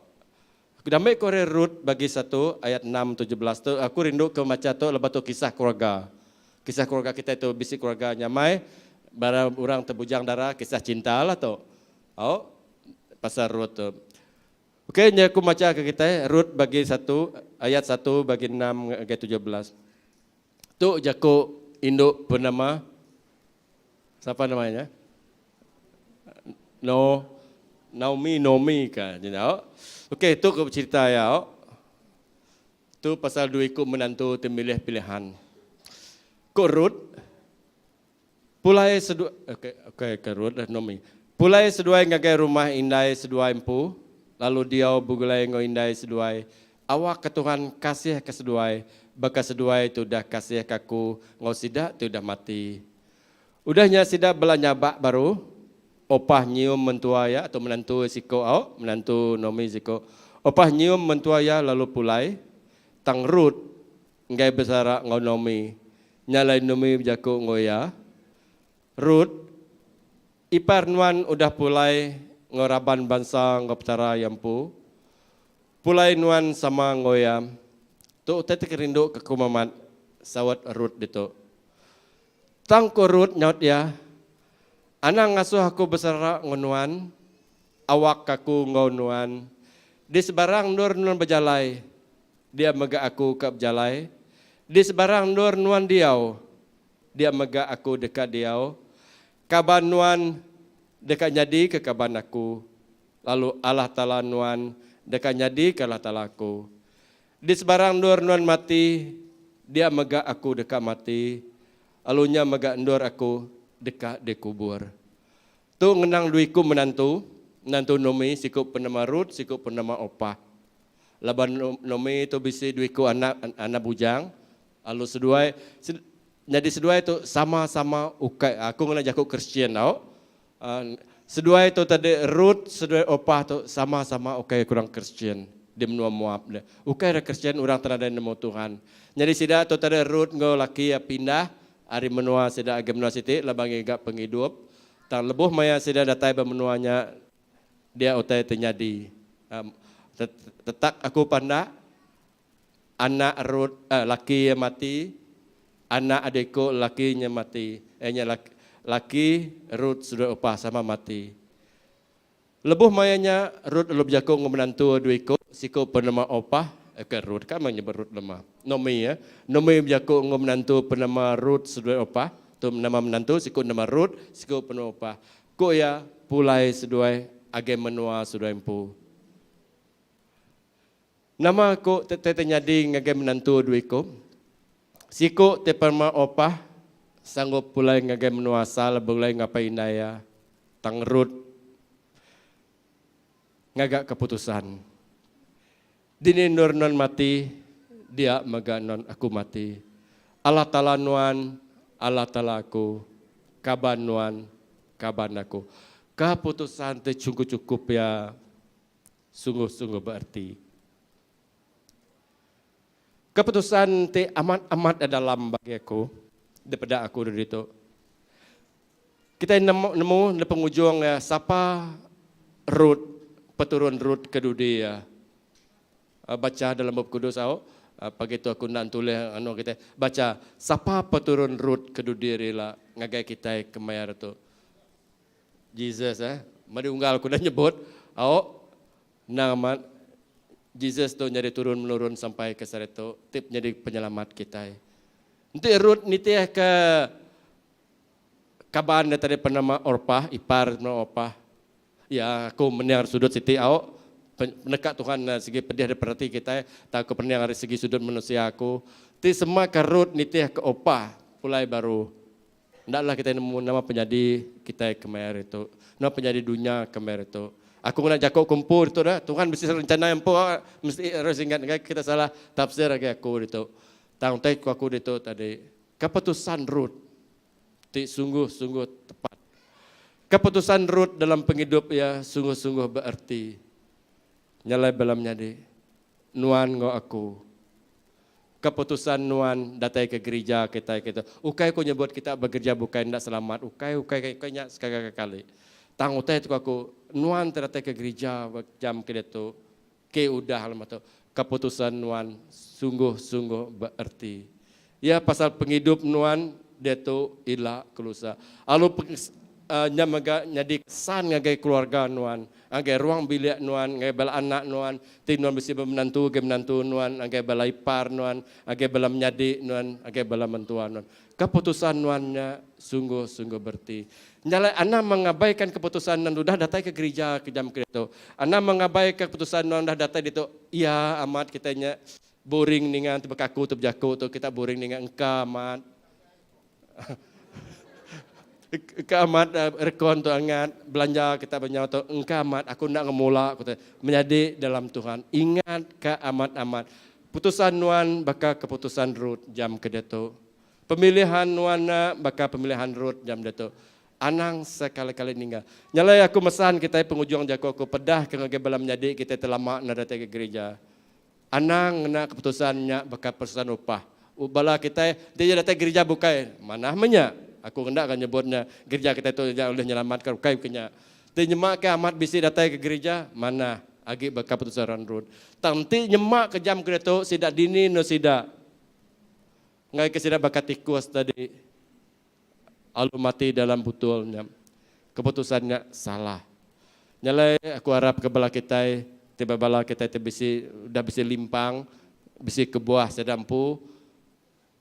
Aku diambi aku ari Ruth bagi satu ayat enam 17 tu aku rindu ke macha tu lebuh tu kisah keluarga. Kisah keluarga kitai tu bisi keluarga nyamai bara orang tebujang dara kisah cinta lah tu. Au pasal Ruth tu. Okey nya aku macha ke kitai Rut bagi satu ayat satu bagi enam ngagai 17. Tu jaku indu penama sapa nama nya? No Naomi Nomi ka nya. Okey tu ke cerita iya. Tu pasal dua iku menantu ti milih pilihan. Ku Rut Pulai seduai okey okey ke Rut dah Nomi. Pulai seduai ngagai rumah indai seduai empu, lalu diau begulai enggau indai seduai. Awakka Tuhan kasihka seduai, baka seduai ti udah kasihka aku enggau sida ti udah mati. Udah nya sida bela nyabak baru, Opah nyium mentua iya atau menantu iya siko au, menantu Nomi siko. Opah nyium mentua iya lalu pulai. Tang Rut enggai besara enggau Naomi. Nya alai Naomi bejaku enggau iya, Rut, ipar nuan udah pulai enggau raban bansa enggau Petara iya empu. Pulai nuan sama enggau iya. Tu utai ti kerinduka aku amat, saut Rut ditu. Tang ku Rut nyaut iya, Anang ngasuh aku besara enggau nuan, awakka aku enggau nuan. Di sebarang endur nuan bejalai, Dia mega aku ka bejalai. Di sebarang endur nuan diau, dia mega aku deka diau. Kaban nuan deka nyadika kaban aku, lalu Allah Taala nuan deka nyadika Allah Taala aku. Di sebarang endur nuan mati, dia mega aku deka mati, lalu nya mega endur aku deka dikubur. Tu ngenang dua iku menantu, menantu Nomi, siku penama Rut, siku penama Opah. Laban Nomi tu bisi dua iku anak anak bujang lalu seduai nyadi seduai tu sama-sama ukai aku ngena jaku Kristian tau. Seduai tu tadi Rut seduai Opah tu sama-sama ukai kurang Kristian di menua Moab deh. Ukai ra Kristian orang ti nadai nemu Tuhan. Nyadi sida tu tadi Rut enggau laki iya pindah ari menua sida agi menua siti laban ngiga pengidup. Tang lebuh maya sida datai ba menua nya Dia utai ti nyadi. Tetak aku pandak, anak Rut, laki iya mati, anak adikku laki nya mati. Iya nya laki Rut seduai Opah sama mati. Lebuh maya nya, Rut lalu bejaku enggau menantu iya dua iku, siku penama Opah, ke Rut ka meh nyebut Rut nama. Nomi ya. Nomi bejaku enggau menantu penama Rut seduai Opah. Tu nama menantu, siku nama Rut, siku penama Opah. Ku iya, Pulai seduai agai menua seduai empu. Nama ku te te nyadi ngagai menantu dua iku? Siku ti perma opah sanggup pulai ngagai menua asal begulai enggau apai indai iya, tang Rut ngaga keputusan. Dini endur nuan mati, dia mega nuan aku mati. Allah Taala nuan, Allah Taala aku, kaban nuan, kaban aku. Keputusan ti chungkup-chukup iya sungguh-sungguh bererti. Keputusan ti amat-amat dalam bagi aku, dipeda aku dulu ditu. Kitai nemu nemu ne pengujung iya sapa Rut peturun Rut ke dudi iya. Bacha dalam Bup Kudus au pagi tu aku enda entulih anu kitai bacha sapa peturun Rut ke dudi ari ila ngagai kitai kemaya hari tu. Jesus eh meri unggal aku udah nyebut au endang amat Jesus tu nyadi turun menurun sampai ke sehari tu ti nyadi penyelamat kitai. Enti Rut nitihka Kaban iya tadi penama Orpah, ipar penama Orpah. Ya, aku mending ari sudut siti au. Peneka Tuhan sigi pedih dipereti kitai, tang aku pening ari segi sudut manusia aku. Ti sema ke Rut nitih ke Orpah pulai baru. Enda lah kitai nemu nama penyadi kitai kemaya hari tu. Nama penyadi dunya kemaya hari tu. Aku ngena jaku ke empu ditu dah. Tuhan bisi rencana empu mesti harus ingat enggai kita salah tafsir agi aku ditu. Tang utai ku aku ditu tadi. Keputusan Rut ti sungguh-sungguh tepat. Keputusan Rut dalam pengidup iya sungguh-sungguh bererti. Nyalai bala menyadi, nuan enggau aku. Keputusan nuan datai ke gerija kitai ke tu. Ukai ku nyebut kita ba gerija bukai enda selamat, ukai ukai ukai nya sekali-kali. Tang utai tu ku aku, nuan ti datai ke gerija ba jam ke diatu, Ke udah lama tu, keputusan nuan sungguh-sungguh bererti. Iya pasal pengidup nuan diatu, ila, kelusa. Lalu nya mega nyadi kesan ngagai keluarga nuan, ngagai ruang bilik nuan, ngagai bala anak nuan, ti nuan bisi bemenantu ngagai menantu nuan, ngagai bala ipar nuan, ngagai bala menyadi nuan, ngagai bala mentua nuan. Keputusan nuan nya sungguh-sungguh bereti. Nya alai anang mengabaikan keputusan nuan udah datai ke gerija ke jam ke ditu. Anang mengabaikan keputusan nuan udah datai ditu. Iya amat kitai nya boring ninga enti baka aku tu bejaku tu kita boring ninga engka amat. Engka amat rekon tu angat belanja kita benyau tu engka amat aku enda ngemula ku tu. Menyadi dalam Tuhan ingat ka amat-amat Putusan nuan baka keputusan Rut jam ke diatu. Pemilihan nuan nya baka pemilihan Rut jam diatu. Anang sekali-kali ninggal. Nya alai aku mesan kitai pengujung jaku aku pedah ke ngagai bala menyadi kitai ti lama enda datai ke gerija. Anang ngena keputusan nya baka perusahaan upah. Bala kitai enti iya datai gerija bukai manah meh nya. Aku enda ka nyebut nya gerija kitai tu nya ulih nyelamatka ukai ke nya. Ti nyema ke amat bisi datai ke gerija manah. Agi baka petusaran Rut. Tang enti nyema ke jam ke diatu sida dini endur sida enggai ke sida baka tikus tadi alu mati dalam butul nya. Keputusan nya salah. Nya alai aku arap ke bala kitai ti ba bala kitai ti bisi udah bisi limpang bisi kebuah sida empu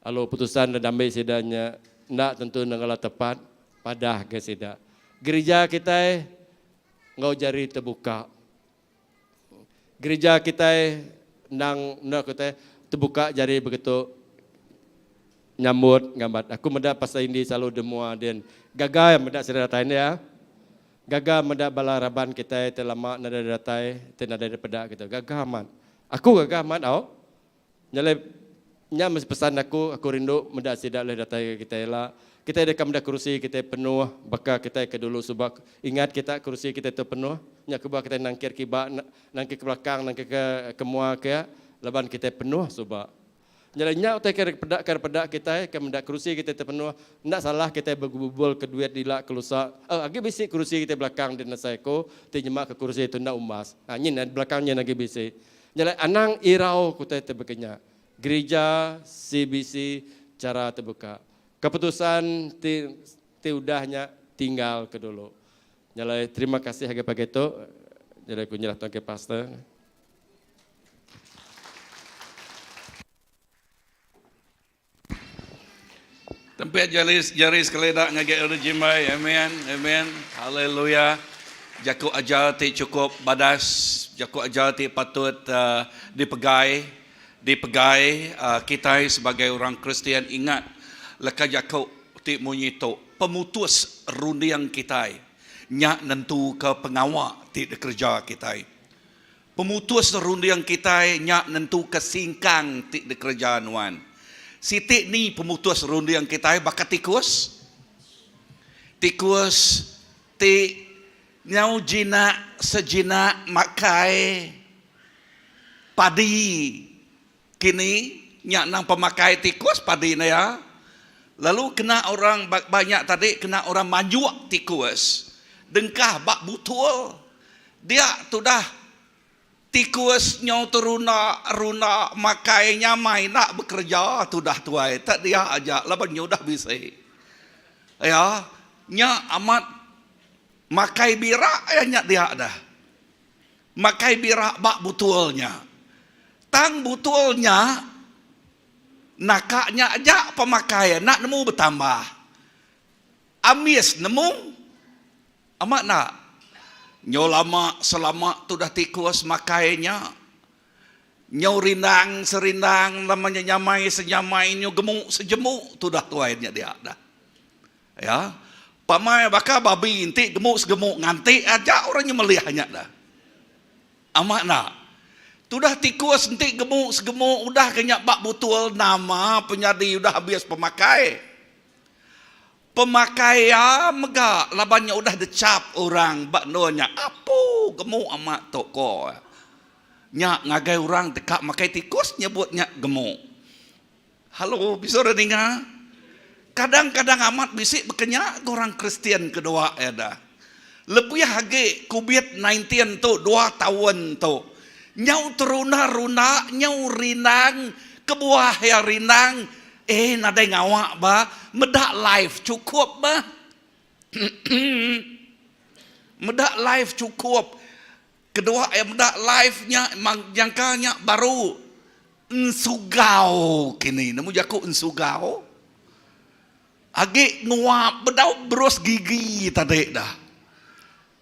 alu putusan da dambi sida nya enda tentu nengala tepat padah ga sida. Gerija kitai enggau jari tebuka. Gerija kitai endang enda kitai tebuka jari begitu nyambut ngambat. Aku meda pasal indi selalu demua din. Gaga meda sida datai enda. Gaga meda bala raban kitai ti lama nadai datai ti nadai dipeda kitai. Gaga amat. Aku gaga amat au. Nya alai nya meh pesan aku, aku rindu meda sida ulih datai ngagai kitai ila. Kitai deka meda kerusi kitai penuh baka kitai ke dulu suba. Ingat kita kerusi kitai tu penuh. Nya kebuah kitai nangkir kiba, nangkir ke belakang, nangkir ke ke mua ke laban kitai penuh suba. Nya alai nya utai ke peda ke peda kitai ke meda kerusi kitai ti penuh enda salah kitai begubul ke duit ila ke lusa. Eh agi bisi kerusi kitai belakang din asai ku ti nyema ke kerusi tu enda umbas. Ha nyin belakang nyin agi bisi. Nya alai anang irau ke utai ti baka nya. Gerija CBC chara tebuka. Keputusan ti ti udah nya tinggal ke dulu. Nya alai terima kasih agi pagi tu. Nya alai ku nyerah tu ngagai pastor. Tempit jari jari sekali da ngagai Elder Jimbai. Amen. Amen. Haleluya. Jaku ajar ti chukup badas, jaku ajar ti patut uh, dipegai, dipegai uh, kitai sebagai orang Kristian ingat leka jaku ti munyi tu, pemutus runding kitai nya nentuka pengawa ti dikereja kitai. Pemutus runding kitai nya nentuka singkang ti dikereja nuan. Siti ni pemutus runding kitai baka tikus? Tikus ti nyau jinak sejinak makai padi kini nya nang pemakai tikus padi ne iya. Lalu kena orang ba nya tadi kena orang manjuk tikus dengkah ba butul. Dia tudah tikus nyau terunda runda makai nyamai enda bekereja tudah tuai tak dia aja laban nya udah bisi. Iya nya amat makai bira iya nya dia dah. Makai bira ba butul nya. Tang butul nya naka nya aja pemakai enda nemu betambah. Ambis nemu. Amat enda? Nyau lama selama tudah tikus makai nya. Nyau rindang serindang nama nya nyamai senyamai nyau gemuk sejemuk tudah tuai nya dia dah. Ya. Pamai baka babi enti gemuk segemuk nganti aja orang nyemelih nya dah. Amat enda? Tudah tikus enti gemuk segemuk udah ke nya ba butul nama penyadi udah abis pemakai. Pemakai iya mega laban nya udah dechap orang ba endur nya. Apu gemuk amat tu ko. Nya ngagai orang deka makai tikus nyebut nya gemuk. Halo bisi orang ninga? Kadang-kadang amat bisi baka nya ga orang Kristian kedua iya dah. Lebih agi kubit 19 tu dua taun tu. Nyau terunda-runda nyau rindang kebuah iya rindang Eh nadai ngawa ba meda live chukup ba. Meda live chukup. Kedua iya meda live nya jangka nya baru ensugau kini. Nemu jaku ensugau? Agi nguap bedau berus gigi tadi dah.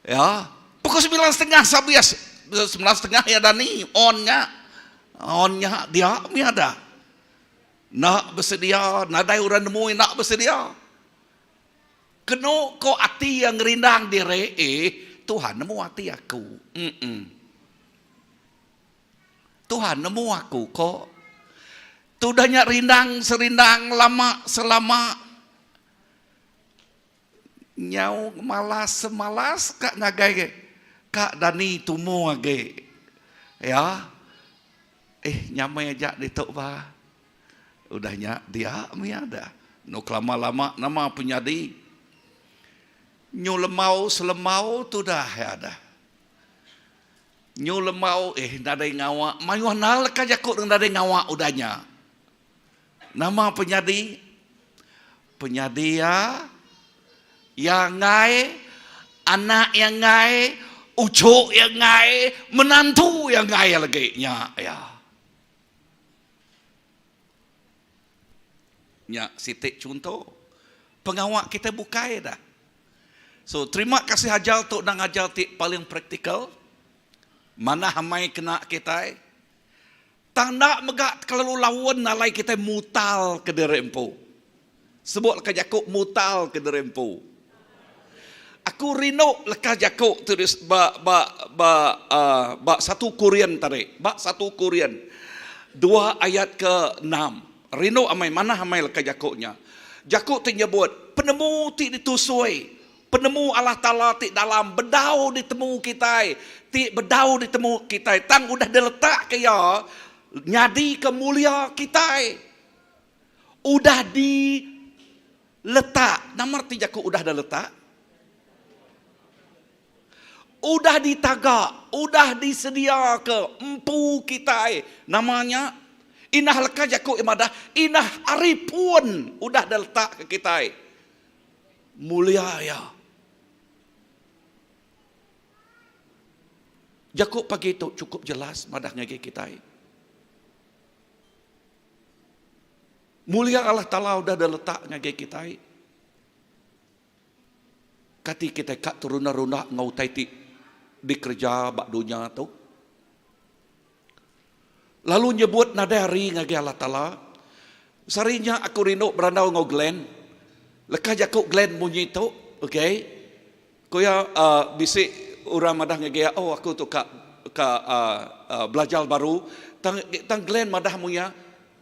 Ya. Pukul semilan setengah sabis. Semilan setengah iya dani on nya. On nya dia mih ada. Enda besedia, nadai orang nemu enda besedia. Kenu ko ati iya ngerindang diri, eh, Tuhan nemu ati aku. Mm-mm. Tuhan nemu aku ko. Tudah nya rindang serindang lama selama. Nyau malas semalas ka ngagai ka dani tumu agi. Ya. Eh nyamai aja ditu ba. Udah nya dia mih ada. Enu kelama lama nama penyadi. Nyu lemau selemau tudah iya dah. Nyu lemau eh nadai ngawa mayuh nal ka jaku nadai ngawa udah nya. Nama penyadi? Penyadi iya, iya enggai, anak iya enggai, uchu iya enggai, menantu iya enggai lagi nya iya. Nya siti chunto pengawa kitai bukai dah. So terima kasih ajar tu nang ajar ti paling praktikal. Manah amai kena kitai. Tang enda mega kelalu laun alai kitai mutal ke diri empu. Sebut leka jaku mutal ke diri empu. Aku rindu leka jaku tu ba ba ba uh, ba satu Korin tadi, ba satu Korin dua ayat ke enam. Rindu amai manah amai leka jaku nya. Jaku ti nyebut penemu ti ditusui, penemu Allah Taala ti dalam bedau ditemu kitai, ti bedau ditemu kitai tang udah diletakka iya nyadika mulia kitai. Udah di letak, nama reti jaku udah da letak? Udah ditaga, udah disediaka empu kitai. Nama nya? Indah leka jaku iya madah, indah ari pun udah da letak ke kitai. Mulia iya. Jaku pagi tu chukup jelas madah ngagai kitai. Mulia Allah Taala udah diletak ngagai kitai. Kati kitai ka terunda-runda enggau utai ti dikereja ba dunya tu? Lalu nyebut nadai hari ngagai Allah Taala. Sehari nya aku rindu berandau enggau Glenn. Leka jaku Glenn munyi tu, okay. Ku iya, uh, bisi orang madah ngagai iya, oh aku tu ka ka uh, uh, belajar baru. Tang, tang Glenn madah mu iya,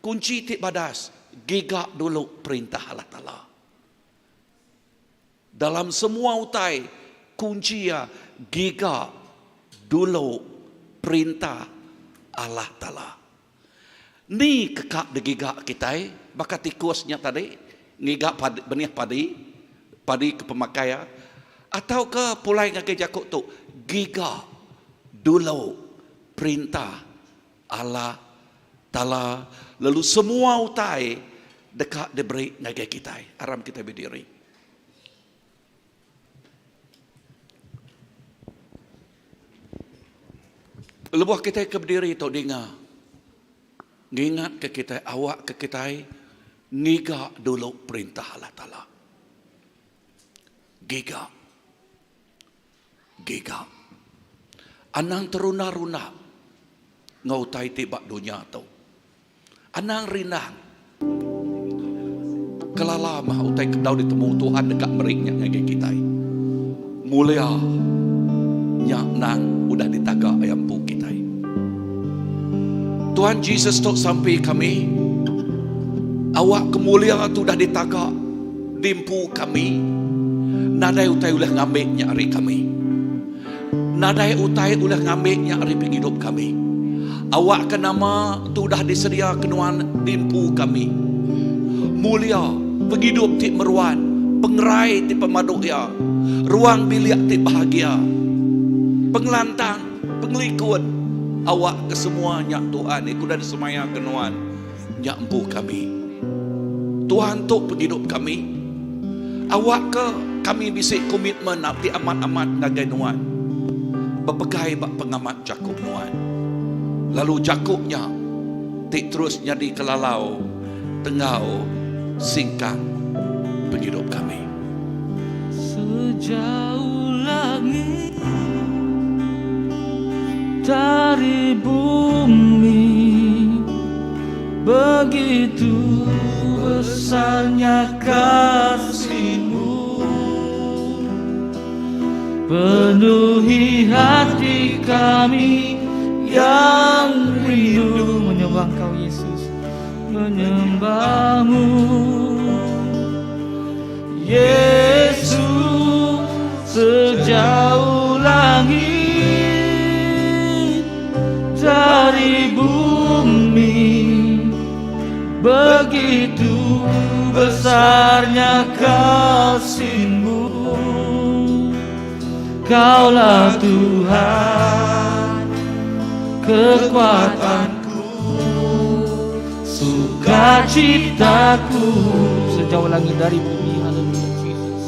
kunci ti badas, giga dulu perintah Allah Taala. Dalam semua utai, kunci iya giga dulu perintah Allah Taala. Ni ke ka digiga kitai baka tikus nya tadi ngiga padi, benih padi, padi ke pemakai iya atauka pulai ngagai jaku tu giga dulu perintah Allah Taala lalu semua utai deka diberi ngagai kitai. Aram kitai bediri. Lebuh kitai ke bediri tu dinga, ngingatka kitai awakka kitai ngiga dulu perintah Allah Taala. Giga. Giga. Anang terunda-runda enggau utai ti ba dunya tu. Anang rindang. Kelala mah utai ke bedau ditemu Tuhan deka meri nya ngagai kitai. Mulia nya endang udah ditaga iya empu kitai. Tuhan Jesus tu sampi kami awak ke mulia tu udah ditaga diempu kami nadai utai ulih ngambi nya ari kami. Nadai utai ulih ngambi nya ari pengidup kami. Awakka nama ti udah disediaka Nuan diempu kami. Mulia, pengidup ti meruan, pengerai ti pemadu iya, ruang bilik ti bahagia, pengelantang, pengelikun, awakka semua nya Tuhan ti udah disemayaka Nuan nya empu kami. Tuhan tu pengidup kami. Awakka kami bisi komitmen ti amat-amat ngagai Nuan, bepegai ba pengamat jaku Nuan, lalu jaku nya ti terus nyadi kelalau tenggau singkang pengidup kami. Sejauh langit dari bumi Begitu besarnya kasihmu Penuhi hati kami yang rindu Menyembah Kau Yesus Menyembahmu Yesus sejauh langit dari bumi begitu besarnya kasihmu Kaulah Tuhan kekuatanku sukacitaku sejauh langit dari bumi haleluya Jesus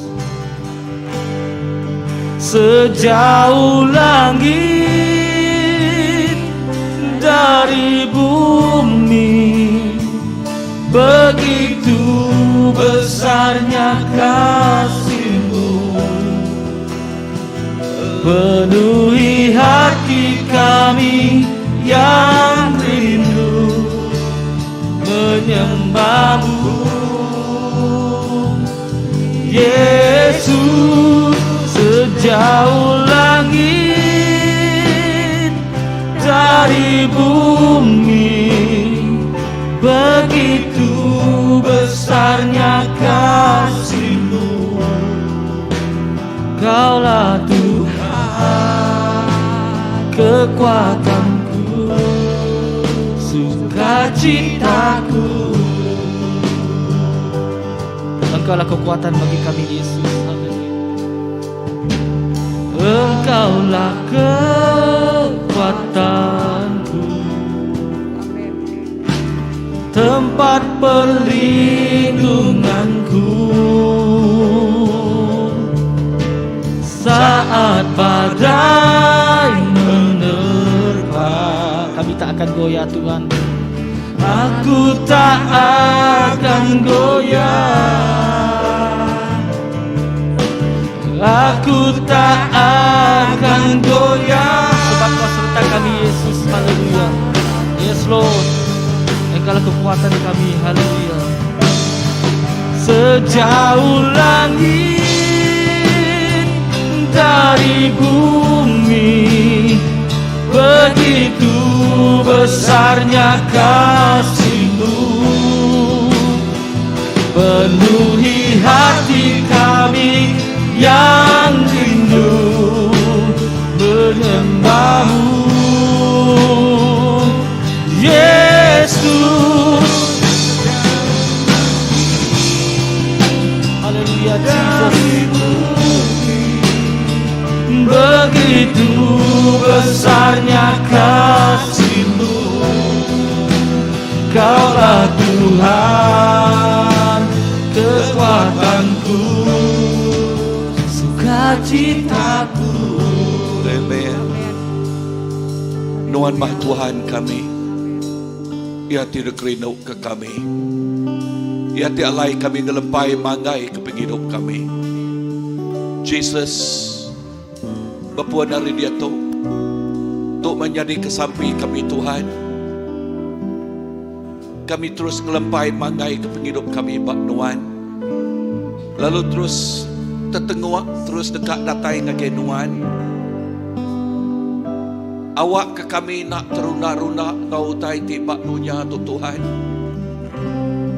sejauh langit dari bumi begitu besarnya kasihmu penuhi hati kami yang rindu menyembahmu Yesus. Sejauh langit dari bumi Begitu besarnya kasihmu Kaulah Tuhan kekuatanku Sukacitaku Engkaulah kekuatan bagi kami Yesus. Haleluya. Engkaulah kekuatanku. Tempat perlindunganku saat badai menerpa. Kami tak akan goyah Tuhan. Aku tak akan goyah. Aku tak akan goyah Sebab kau serta kami Yesus Haleluya Yes Lord Engkaulah kekuatan kami Haleluya Sejauh langit dari bumi Begitu besarnya kasihmu Penuhi hati kami yang rindu menyembahmu Yesus Haleluya Jesus Begitu besarnya kasihmu Kaulah Tuhan kekuatanku Sukacitaku Amen. Nuan mah Tuhan kami. Ia tidak rindu ke kami. Ia ti alai kami ngelempai manggai ke penghidup kami. Jesus, bepuan hari dia tu, tu menjadi kesampi kami Tuhan. Kami terus ngelempai manggai ke penghidup kami bak Nuan. Lalu terus tetenguak terus dekat datai ngagai Nuan. Awak ke kami nak terunda-runda ngau utai ti bak dunya tu Tuhan.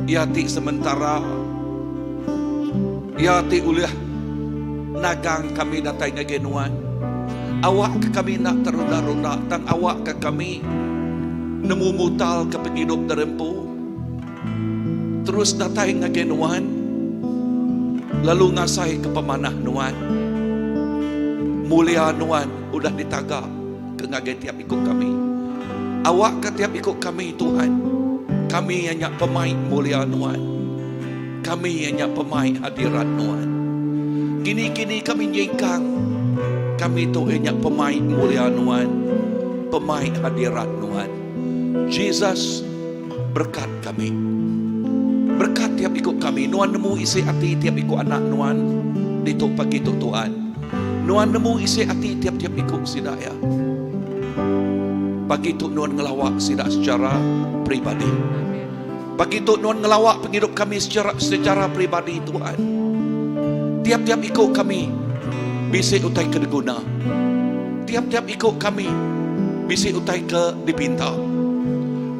Ia ti sementara. Ia ti ulih nagang kami datai ngagai Nuan. Awak ke kami nak terunda-runda tang awak ke kami nemu mutal ke penghidup derempu. Terus datai ngagai Nuan. Lalu ngasai ke pemanah Nuan. Mulia Nuan udah ditagak ke ngagai tiap ikut kami. Awak ke tiap ikut kami Tuhan. Kami hanya pemain mulia Nuan. Kami hanya pemain hadirat Nuan. Kini-kini kami nyingkang. Kami tu hanya pemain mulia Nuan. Pemain hadirat Nuan. Jesus berkat kami. Berkat tiap ikut kami. Nuan nemu isi hati tiap ikut anak Nuan. Di tu pagi tu Tuhan. Nuan nemu isi hati tiap-tiap ikut sidaya. Pagi tu Nuan ngelawak sidak secara pribadi. Pagi tu Nuan ngelawak penghidup kami secara secara pribadi Tuhan. Tiap-tiap ikut kami bisi utai ke diguna. Tiap-tiap ikut kami bisi utai ke dipinta.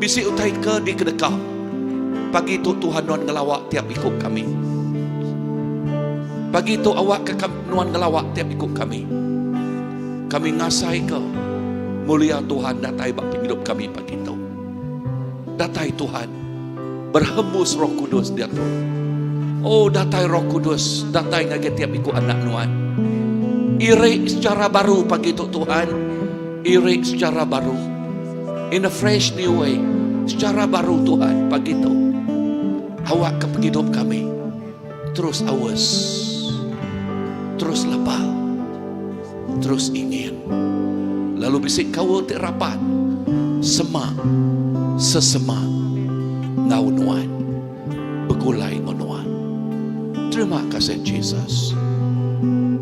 Bisi utai ke dikedeka. Pagi tu Tuhan Nuan ngelawak tiap ikut kami. Pagi tu awak ke kami, Nuan ngelawak tiap ikut kami. Kami ngasai ke mulia Tuhan datai bak penghidup kami pagi tu. Datai Tuhan berhembus Roh Kudus dia tu. Oh datai Roh Kudus, datai ngagai tiap ikut anak Nuan. Irik secara baru pagi tu Tuhan. Irik secara baru. In a fresh new way. Secara baru Tuhan pagi tu. Awak ke penghidup kami. Terus awas. Terus lapar. Terus ingin. Lalu bisik kau ti rapat. Semak. Sesemak. Ngau Nuan. Begulai ngau Nuan. Terima kasih Jesus.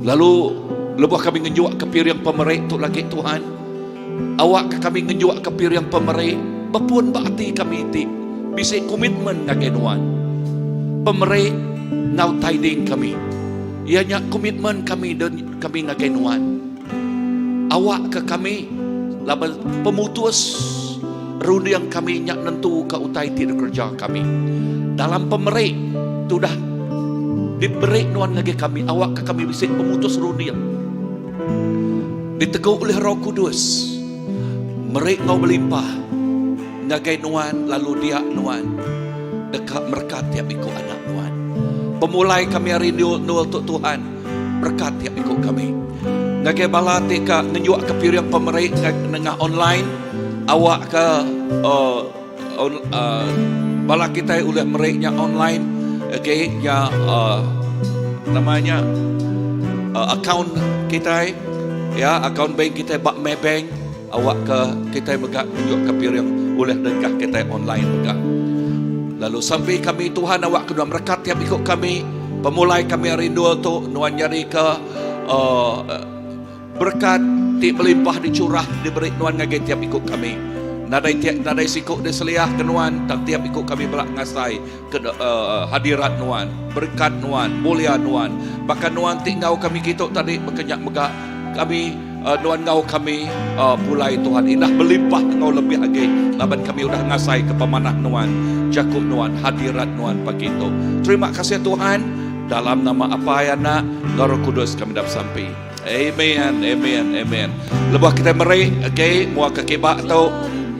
Lalu lebuh kami ngejuak ke piring pemerik tu lagi Tuhan. Awak ke kami ngejuak ke piring pemerik. Bepun bakti kami ti. Bisik komitmen ngagai Nuan. Pemerik ngau tiding kami. Iya nya komitmen kami kami ngagai Nuan. Awakka kami laban pemutus runding kami nya nentuka utai ti dikereja kami. Dalam pemeri ti udah diberi Nuan ngagai kami, awakka kami bisi pemutus runding ditegu ulih Roh Kudus meri enggau belimpah ngagai Nuan lalu dia Nuan deka merekat tiap iku anak Nuan. Pemulai kami ari nul tu Tuhan, berekat tiap iku kami. Ngagai bala ti ka ngenjukka piring pemeri nengah online, awakka uh, uh, bala kitai ulih meri nya online okay, nya uh, nama nya uh, account kitai ya account bank kitai ba Maybank awakka kitai mega ngenjukka piring ulih nengah kitai online mega. Lalu sampi kami Tuhan awakka nuan merekat tiap iku kami pemulai kami ari endur tu nuan nyadika uh, berekat ti belimpah dicurah diberi nuan ngagai tiap iku kami. Nadai tiap nadai siku diseliah ke nuan tang tiap iku kami bela ngasai ke uh, hadirat nuan, berekat nuan, mulia nuan. Baka nuan ti enggau kami kitu tadi baka nya mega kami uh, nuan enggau kami uh, pulai Tuhan indah belimpah enggau lebih agi laban kami udah ngasai ke pemanah nuan, jaku nuan, hadirat nuan pagi tu. Terima kasih Tuhan dalam nama Apai Anak enggau Roh Kudus kami dah besampi. Amen, amen, amen. Lebuh kita meri, okay, mua ke kiba tu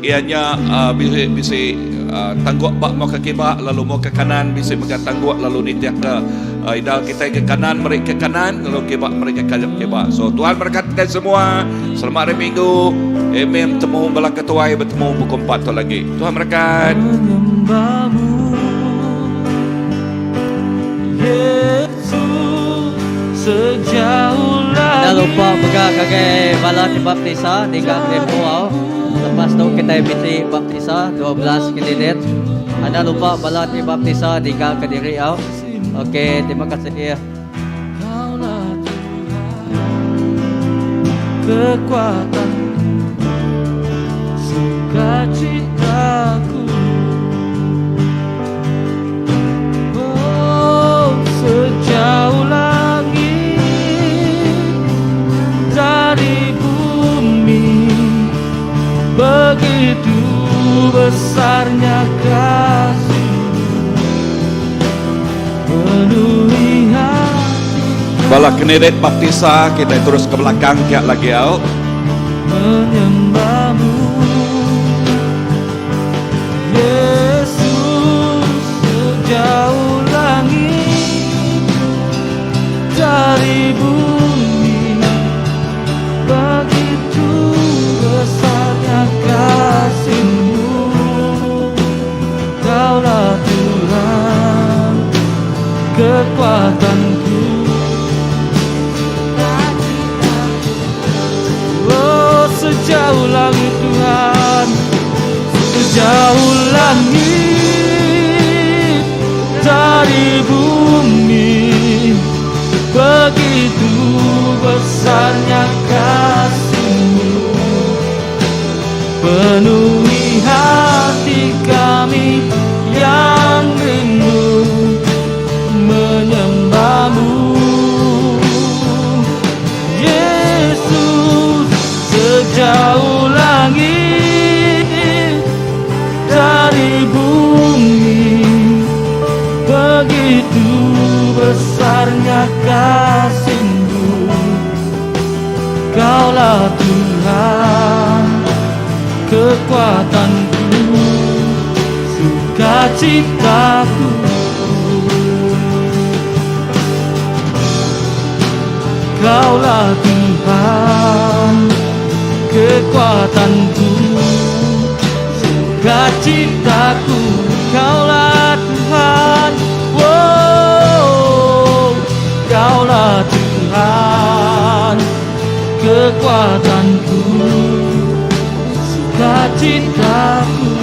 ianya uh, bisi bisi uh, tangguk ba mua ke kiba lalu mua ke kanan bisi mega tangguk lalu nitih ke uh, idal kita ke kanan meri ke kanan lalu kiba meri ke kanan kiba. So Tuhan berkat kita semua. Selamat hari Minggu. Amen. Bertemu bala ketuai bertemu pukul 4 tu lagi. Tuhan berkat. Menyembahmu Yesus sejauh Enda langit lupa mega ngagai bala ti baptisa ningga tempo au. Lepas tu kitai bisi baptisa 12 kandidat. Enda lupa bala ti baptisa ningga kediri au. Okey, terima kasih. Kaulah Tuhan kekuatanku sukacitaku Oh sejauh langit dari bumi begitu besarnya kasih penuhi hati Bala kandidat baptisa kita terus ke belakang tiap lagi au. Menyembahmu Yesus sejauh langit dari bumi begitu besarnya kasihmu Kaulah Tuhan kekuatanku Oh sejauh langit Tuhan sejauh langit dari bumi begitu besarnya kasihmu penuhi hati kami yang rindu menyembahmu Yesus sejauh langit dari bumi begitu besarnya kasihmu Kaulah Tuhan kekuatanku sukacitaku Kaulah Tuhan kekuatanku sukacitaku Kaulah Tuhan wow, Kaulah Tuhan kekuatanku sukacitaku.